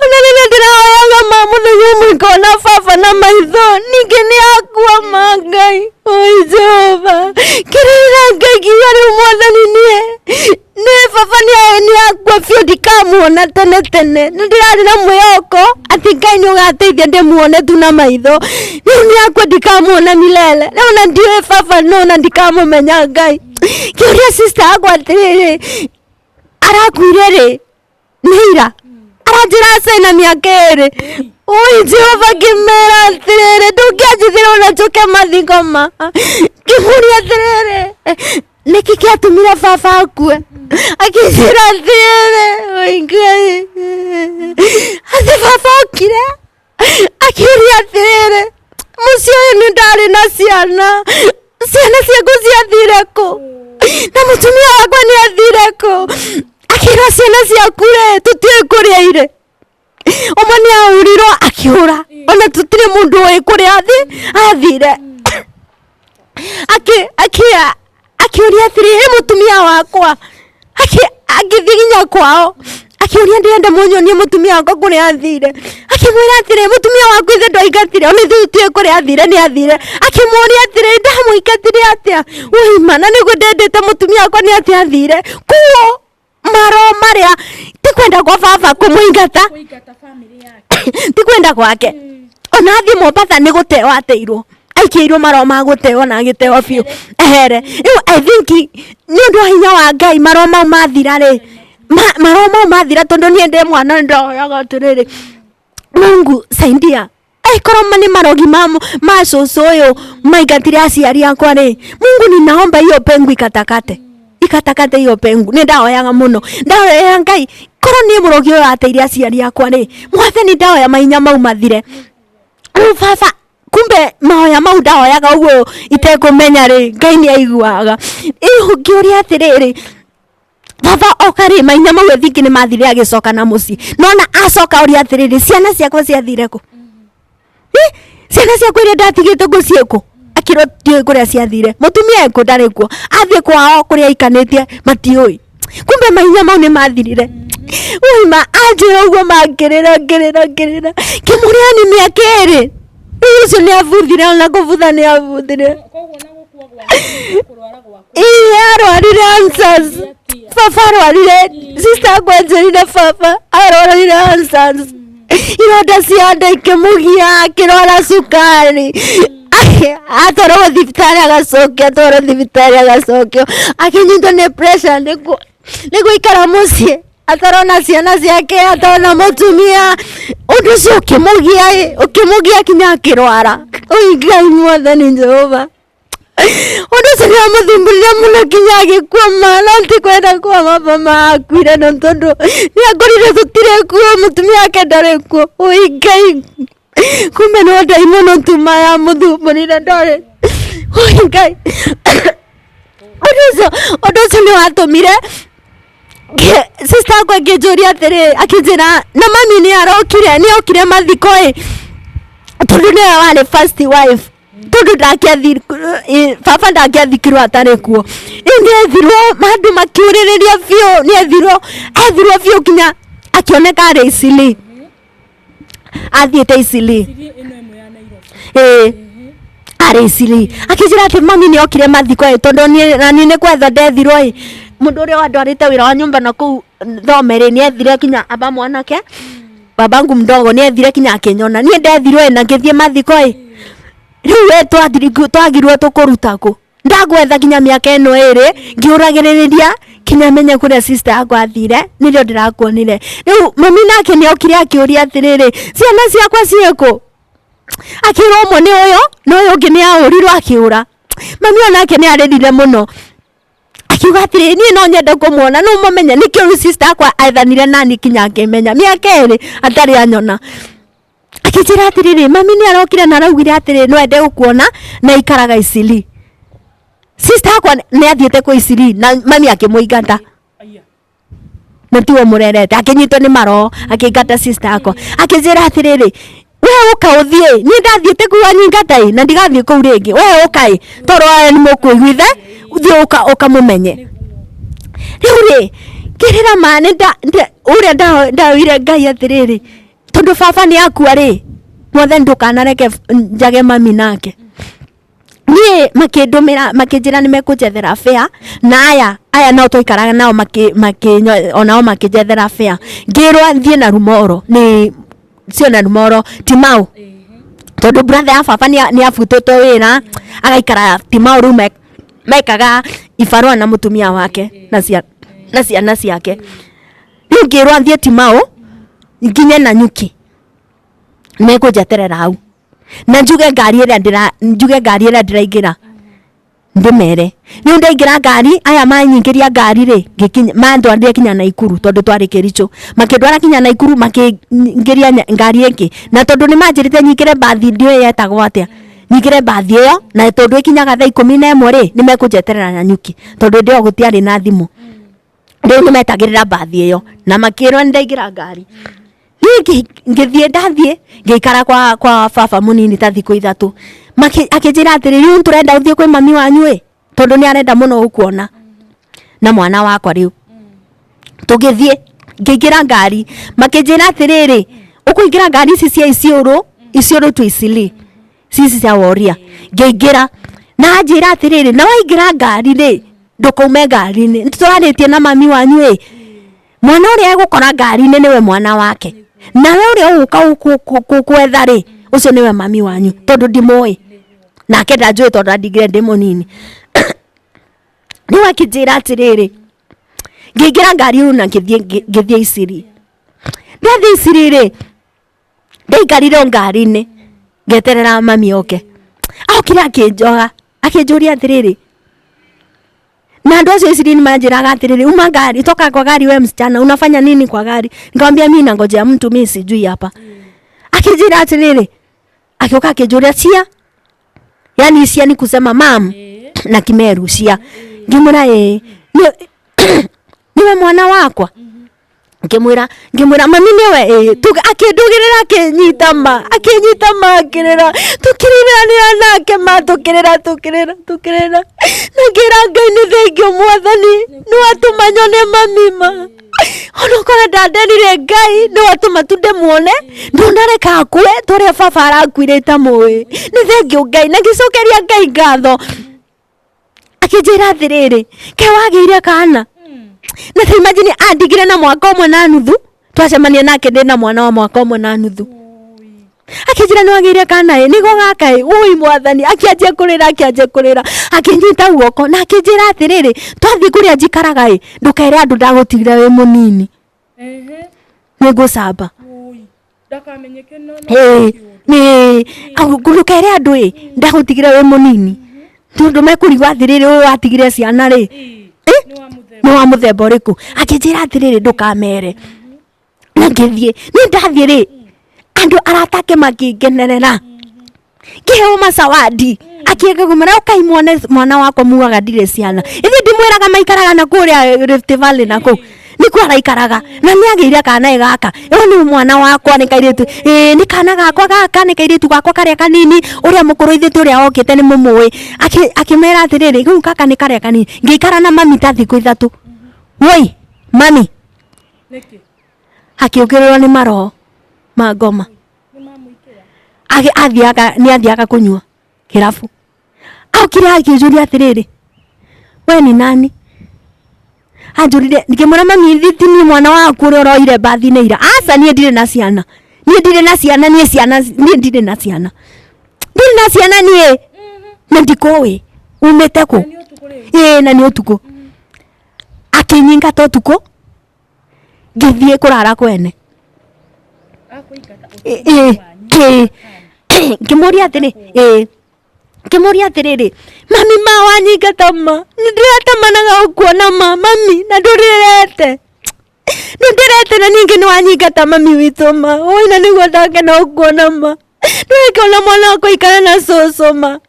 ona rĩrĩa ndĩrahoyaga ma mũthenya ũmwe ngona baba na maitho, ningĩ nĩ akua ma Ngai. Ui Jehova, ngĩrĩra Ngai ngiuga rĩu mwathani niĩ nĩ baba nĩ akua biũ, ndikamuona tene tene. Nĩ ndĩrarĩ na mwĩhoko atĩ Ngai nĩ ũgateithia ndĩmuone tu na maitho, rĩu nĩ akua ndikamuona milele. Rĩu ona ndiũĩ baba nũ na ndikamũmenya Ngai. Ngĩũria sister yakwa atĩrĩrĩ, arakuire rĩ? Nĩ ira. Aranjĩra aca ena mĩaka 2. Ui Jehova, ngĩmera atĩrĩrĩ, ndũngĩanjĩthĩra ona njũke mathiko ma. Ngĩmũria atĩrĩrĩ, nĩkĩ kĩatũmire baba akue? Akĩnjĩra atĩrĩrĩ, oi Ngai, atĩ baba okire akĩũria atĩrĩrĩ, Mũciĩ ũyũ nĩ ndarĩ na ciana, ciana ciaku ciathire kũ? Na mũtumia wakwa nĩ athire kũ? Akĩrwo ciana ciaku rĩ, tũtiũĩ kũrĩa irĩ. Ũmwe nĩ ahũrirwo akĩũra, ona tũtirĩ mũndũ ũĩ kũrĩa athire. Akĩ akĩ akĩũria atĩrĩ, ĩ mũtumia wakwa? Agĩthiĩ nginya kwao akĩũria ndĩrenda mũnyonie mũtumia wakwa kũrĩa athire. Akĩmwĩra atĩrĩ, mũtumia waku ithe ndwaingatire, ona ithuĩ tũtiũĩ kũrĩa athire, nĩ athire. Akĩmũria atĩrĩ, ndamũingatire atĩa? Waima, na nĩguo ndendete mũtumia wakwa nĩ atĩa athire. Koguo maroho marĩa ti kwenda kwa baba kũmũingata, ti kwenda gwake. Ona athiĩ Mombatha nĩ gũteo ateirwo, aikĩirwo maroho ma gũteo na agĩteo biũ ehere. Rĩu I think nĩ ũndũ wa hinya wa Ngai maroho mau mathira rĩ, maroho mau mathira, tondũ niĩ ndĩ mwana ndoyaga atĩrĩrĩ, Mungu saidia. Angĩkorwo nĩ marogi ma cũcũ ũyũ maingatire aciari akwa rĩ, Mungu ninaomba hiyo pengu ikatakate, ikatakate hiyo pengu. Nĩ ndahoyaga mũno, ndahoyaga Ngai, korwo niĩ mũrogi ũyũ ateire aciari akwa rĩ, Mwathani ndahoya mahinya mau mathire. Rĩu baba, kumbe mahoya mau ndahoyaga ũguo itekũmenya rĩ, Ngai nĩ aiguaga. Rĩu ngĩũria atĩrĩrĩ, baba oka rĩ, mahinya mau thingi nĩ mathire agĩcoka na mũciĩ. Nona acoka ũria atĩrĩrĩ, ciana ciakwa ciathire kũ? Ciana ciakwa iria ndatigĩte kũ ciĩ kũ? Akĩrwo ndiũĩ kũrĩa ciathire. Mũtumia ekũ? Ndarĩ kuo. Athiĩ kwao kũrĩa aikanĩtie matiũĩ. Kumbe mahinya mau nĩ mathirire. Waima anjĩra ũguo mangĩrĩra ngĩrĩra ngĩrĩra. Kĩmũrĩa nĩ mĩaka ĩrĩ. Rĩu ũcio nĩ abuthire, ona kũbutha nĩ abuthire. Ĩĩ arwarire ulcers. Baba arwarire, sister akwa anjĩrire baba arwarire ulcers. Ironda cia nda ikĩmũgia, akĩrwara cukari. Atwarwo thibitarĩ agacokio, atwarwo thibitarĩ agacokio. Akĩnyitwo nĩ pressure nĩ gũikara mũciĩ atarona ciana ciake, atarona mũtumia. Ũndũ ũcio ũkĩmũgia ĩ, ũkĩmũgia kinya akĩrwara. Ũi Ngai Mwathani Jehova. Ũndũ ũcio nĩ wamũthumbũrire mũno kinya agĩkua ma, no ti kwenda kwa baba ma akuire no tondũ nĩ akorire tũtirĩ kuo, mũtumia wake ndarĩ kuo. Ũi Ngai, kumbe no ndaimono tu ma yamũthumbũrire ndarĩ. Ũi Ngai, ũndũ ũcio nĩ watũmire sister akwa akĩnjũria atĩrĩ, akĩnjĩra na mami nĩ arokire, nĩ okire mathiko ĩ, tondũ nĩwe warĩ first wife. Tondũ baba ndangĩathikirwo atarĩ kuo. Rĩu nĩ ethirwo, andũ makĩũrĩrĩria biũ, nĩ ethirwo, ethirwo biũ nginya akĩoneka arĩ Eastleigh. Athiĩte Eastleigh. Ĩĩ arĩ Eastleigh. Akĩnjĩra atĩ mami nĩ okire mathiko ĩ, tondũ niĩ na niĩ nĩ gwetha ndethirwo ĩ, mũndũ ũrĩa wandwarĩte wĩra wa nyũmba na kũu thome rĩ, nĩ ethire kinya aba mwanake, babangu mdogo nĩ ethire kinya akĩnyona. Niĩ ndethirwo ĩ na ngĩthiĩ mathiko ĩ, rĩu we twagirwo tũkũruta kũ? Ndagwetha kinya mĩaka ĩno ĩrĩ ngĩũragĩrĩria kinya menye kũrĩa sister yakwa athire, nĩrĩo ndĩrakuonire. Rĩu mami nake nĩ okire akĩũria atĩrĩrĩ, ciana ciakwa ciĩkũ? Akĩrwo ũmwe nĩ ũyũ na ũyũ ũngĩ nĩ ahũrirwo akĩũra. Mami onake nĩ arĩrire mũno akiuga atĩrĩ, niĩ no nyende kũmuona, no mũmenye nĩkĩo rĩu sister akwa ethanire nani kinya akĩmenya mĩaka ĩrĩ atarĩ anyona. Akĩnjĩra atĩrĩrĩ, mami nĩ arokire na araugire atĩrĩ no ende gũkuona na aikaraga Eastleigh. Sister akwa nĩ athiĩte kũ Eastleigh na mami akĩmũingata na tiwe mũrerete, akĩnyitwo nĩ maroho akĩingata sister akwa. Akĩnjĩra atĩrĩrĩ, we ũka ũthiĩ, niĩ ndathiĩte kũu anyingata ĩ na ndigathiĩ kũu rĩngĩ, we ũka ĩ tondũ aya nĩ mũkũiguitha, ũthiĩ ũka ũkamũmenye. Rĩu rĩ ngĩrĩra ma nĩ ũrĩa ndahoire Ngai atĩrĩrĩ, tondũ baba nĩ akua rĩ, Mwathani ndũkanareke njage mami nake. Niĩ makĩndũmĩra makĩnjĩra nĩ mekũnjethera fare, na aya nao twaikaraga nao onao makĩnjethera fare. Ngĩrwo thiĩ na Rumoro, nĩ sio na Rumoro, Timau, tondũ brother ya baba nĩ abutĩtwo wĩra agaikara Timau. Rĩu mekaga ibarũa na mũtumia wake na ciana ciake. Rĩu ngĩrwo thiĩ Timau nginye Nanyuki, mekũnjeterera hau na njuge ngari ĩrĩa ndĩra njuge ngari ĩrĩa ndĩraingĩra, ndĩmere. Rĩu ndaingĩra ngari, aya manyingĩria ngari rĩ, ngĩkinya mandwarire kinya Naikuru, tondũ twarĩ Kericho, makĩndwara kinya Naikuru, makĩingĩria ngari ĩngĩ, na tondũ nĩ manjĩrĩte nyingĩre mbathi ndiũĩ yetagwo atĩa. Nyingĩre mbathi ĩyo, na tondũ ĩkinyaga thaa 11 rĩ, nĩ mekũnjeterera Nanyuki, tondũ hĩndĩ ĩyo gũtiarĩ na thimũ. Rĩu nĩ metagĩrĩra mbathi ĩyo, na makĩrwo nĩ ndaingĩra ngari. Niĩ ngĩthiĩ, ndathiĩ ngĩikara kwa baba mũnini ta thikũ 3. Akĩnjĩra atĩrĩ, rĩu tũrenda ũthiĩ kwĩ mami wanyu ĩ, tondũ nĩ arenda mũno gũkuona na mwana wakwa. Rĩu tũgĩthiĩ, ngĩingĩra ngari, makĩnjĩra atĩrĩrĩ, ũkũingĩra ngari ici cia Isiolo, Isiolo to Isili, cici cia woria. Ngĩingĩra na anjĩra atĩrĩrĩ, na waingĩra ngari rĩ, ndũkaume ngari-inĩ, nĩtũrarĩtie na mami wanyu ĩ, mwana ũrĩa egũkora ngari-inĩ nĩwe mwana wake, nawe ũrĩa ũgũka gwetha rĩ, ũcio nĩwe mami wanyu, tondũ ndimũĩ nake ndanjũĩ, tondũ andingire ndĩ mũnini. Rĩu akĩnjĩra atĩrĩrĩ, ngĩingĩra ngari rĩu na ngĩthiĩ Isiri. Ndathiĩ Isiri rĩ, ndaikarire o ngari-inĩ ngeterera mami oke. Okire akĩnjoha, akĩnjũria atĩrĩrĩ, na andũ acio Isiri nĩmanjĩraga atĩrĩrĩ, uma ngari, toka kwa gari, we msichana unafanya nini kwa gari? Nikamwambia mimi nangojea mtu, mimi sijui hapa. Akĩnjĩra atĩrĩrĩ, akĩũka akĩnjũria cia, yani cia ni kusema mam na Kimeru cia. Ngĩmwĩra ĩĩ, niwe mwana wakwa. Ngĩmwĩra mami nĩwe ĩĩ. Akĩndũgĩrĩra, akĩnyita ma, akĩnyita ma, akĩrĩra, tũkĩrĩranĩra nake ma, tũkĩrĩra tũkĩrĩra tũkĩrĩra, na ngĩra Ngai nĩ thengiũ mwathani, nĩ watũma nyone mami ma, onokorwo ndandenire, Ngai nĩ watũma tu ndĩmuone, ndũnareka akue tũrĩa baba arakuire itamũĩ, nĩ thengiũ Ngai. Na ngĩcokeria Ngai ngatho. Akĩnjĩra atĩrĩrĩ, ke wagĩire kana na ta imagine andigire na mwaka ũmwe na nuthu, twacemania nake ndĩ na mwana wa mwaka ũmwe na nuthu. Akĩnjĩra nĩ wagĩire kana ĩ, nĩgo gaka ĩ, ũi mwathani. Akĩanjia kũrĩra, akĩanjia kũrĩra, akĩnyita guoko na akĩnjĩra atĩrĩrĩ, twathiĩ kũrĩa njikaraga ĩ, ndũkere andũ ndagũtigire wĩ mũnini, nĩ ngũcamba. Ndakamenyeke no Ĩĩ, nĩ ndũkere andũ ĩ ndagũtigire wĩ mũnini, tondũ mekũrigwo atĩrĩrĩ, ũyũ watigire ciana rĩ, nĩ wa mũthemba nĩ wa mũthemba ũrĩkũ. Akĩnjĩra atĩrĩrĩ, ndũkamere. Na ngĩthiĩ, niĩ ndathiĩ rĩ, andũ arata ake makĩngenerera, ngĩheo macawadi, akĩenda kũmera ũkai muone mwana wakwa, mugaga ndirĩ ciana. Ithuĩ ndimwĩraga maikaraga na kũrĩa Rift Valley, na kũu nĩkuo araikaraga, na nĩ agĩire kana ĩ gaka, ĩyo nĩ mwana wakwa, nĩ kairĩtu ĩĩ, nĩ kana gakwa gaka, nĩ kairĩtu gakwa karĩa kanini, ũrĩa mũkũrũ ithuĩ ũrĩa okĩte nĩ mũmũĩ. Akĩmera atĩrĩrĩ, rĩu gaka nĩ karĩa kanini. Ngĩikara na mami ta thikũ 3, woi mami Nĩkĩ? Akĩũkĩrĩrwo nĩ maroho ma ngoma. Nĩ mamũikĩra. Athiaga, nĩ athiaga kũnyua kĩrabu. Okire akĩnjũria atĩrĩrĩ, we ni nani? Anjũrire, ngĩmwĩra mami ithi ti niĩ mwana waku ũrĩa ũroire mbathi-inĩ ira. Aca, niĩ ndirĩ na ciana, niĩ ndirĩ na ciana, niĩ ciana, niĩ ndirĩ na ciana, ndirĩ na ciana niĩ, na ndikũĩ umĩte kũ. Nĩ ũtukũ rĩu. Ĩĩ, na nĩ ũtukũ. Akĩnyingata ũtukũ, ngĩthiĩ kũrara kwene. Akũingata Ĩ- ĩ, ĩ, ngĩmũria atĩrĩ, ĩ, ngĩmũria atĩrĩrĩ, mami ma wanyingata ma, nĩ ndĩratamanaga gũkuona ma mami, na ndũrĩrete, ndũndĩrete, na ningĩ nĩ wanyingata mami witũ ma, oi, na nĩguo ndakena gũkuona ma, ndũreke ona mwana wakwa aikare na cũcũ ma.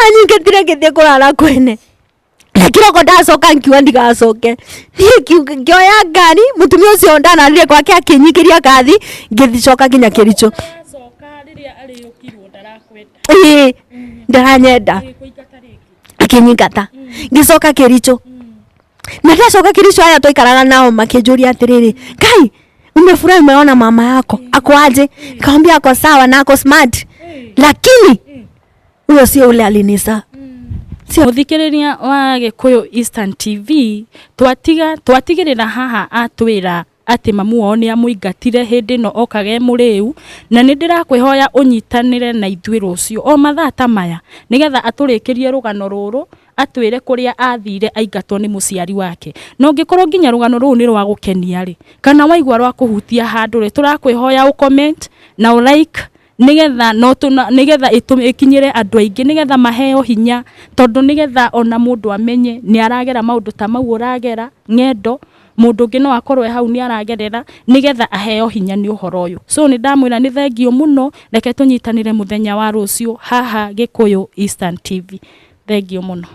Anyingatire, ngĩthiĩ kũrara kwene, na kĩroko ndacoka nkiuga ndigacoke niĩ, ngĩoya ngari, mũtumia ũcio ndanarire gwake akĩnyingĩria ngathi, ngĩcoka nginya Kĩricho. Acoka rĩrĩa arĩũkirwo ndarakwenda. Ĩĩ, ndaranyenda. Agĩkũingata rĩngĩ. Akĩnyingata, ngĩcoka Kĩricho, na ndacoka Kĩricho, aya twaikaraga nao makĩnjũria atĩrĩrĩ, Ngai, umefurahi umeona mama yako ako aje? Nikamwambia ako sawa na ako smart, lakini huyo sio ule alinizaa, sio. Muthikiriria wa Gikuyu Eastern TV, twatiga twatigirira haha atwira atĩ mamu wao nĩ amũingatire hĩndĩ ĩno okaga e mũrĩu, na nĩ ndĩrakwĩhoya ũnyitanĩre na ithuĩ rũciũ o mathaa ta maya, nĩgetha atũrĩkĩrie rũgano rũrũ, atwĩre kũrĩa athire aingatwo nĩ mũciari wake. Na ũngĩkorwo nginya rũgano rũu nĩ rwa gũkenia rĩ, kana waigua rwa kũhutia handũ rĩ, tũrakwĩhoya ũ comment na ũ like, nigetha no tuna nigetha ĩkinyĩre andũ aingĩ, nigetha maheo hinya, tondũ nigetha ona mũndũ amenye nĩ aragera maũndũ ta mau ũragera ng'endo. Mũndũ ũngĩ no akorwo e hau nĩ aragerera, nĩgetha aheo hinya nĩ ũhoro ũyũ. So nĩ ndamwĩra nĩ thengiũ mũno, reke tũnyitanĩre mũthenya wa rũciũ haha Gĩkũyũ Eastern TV. Thengiũ mũno.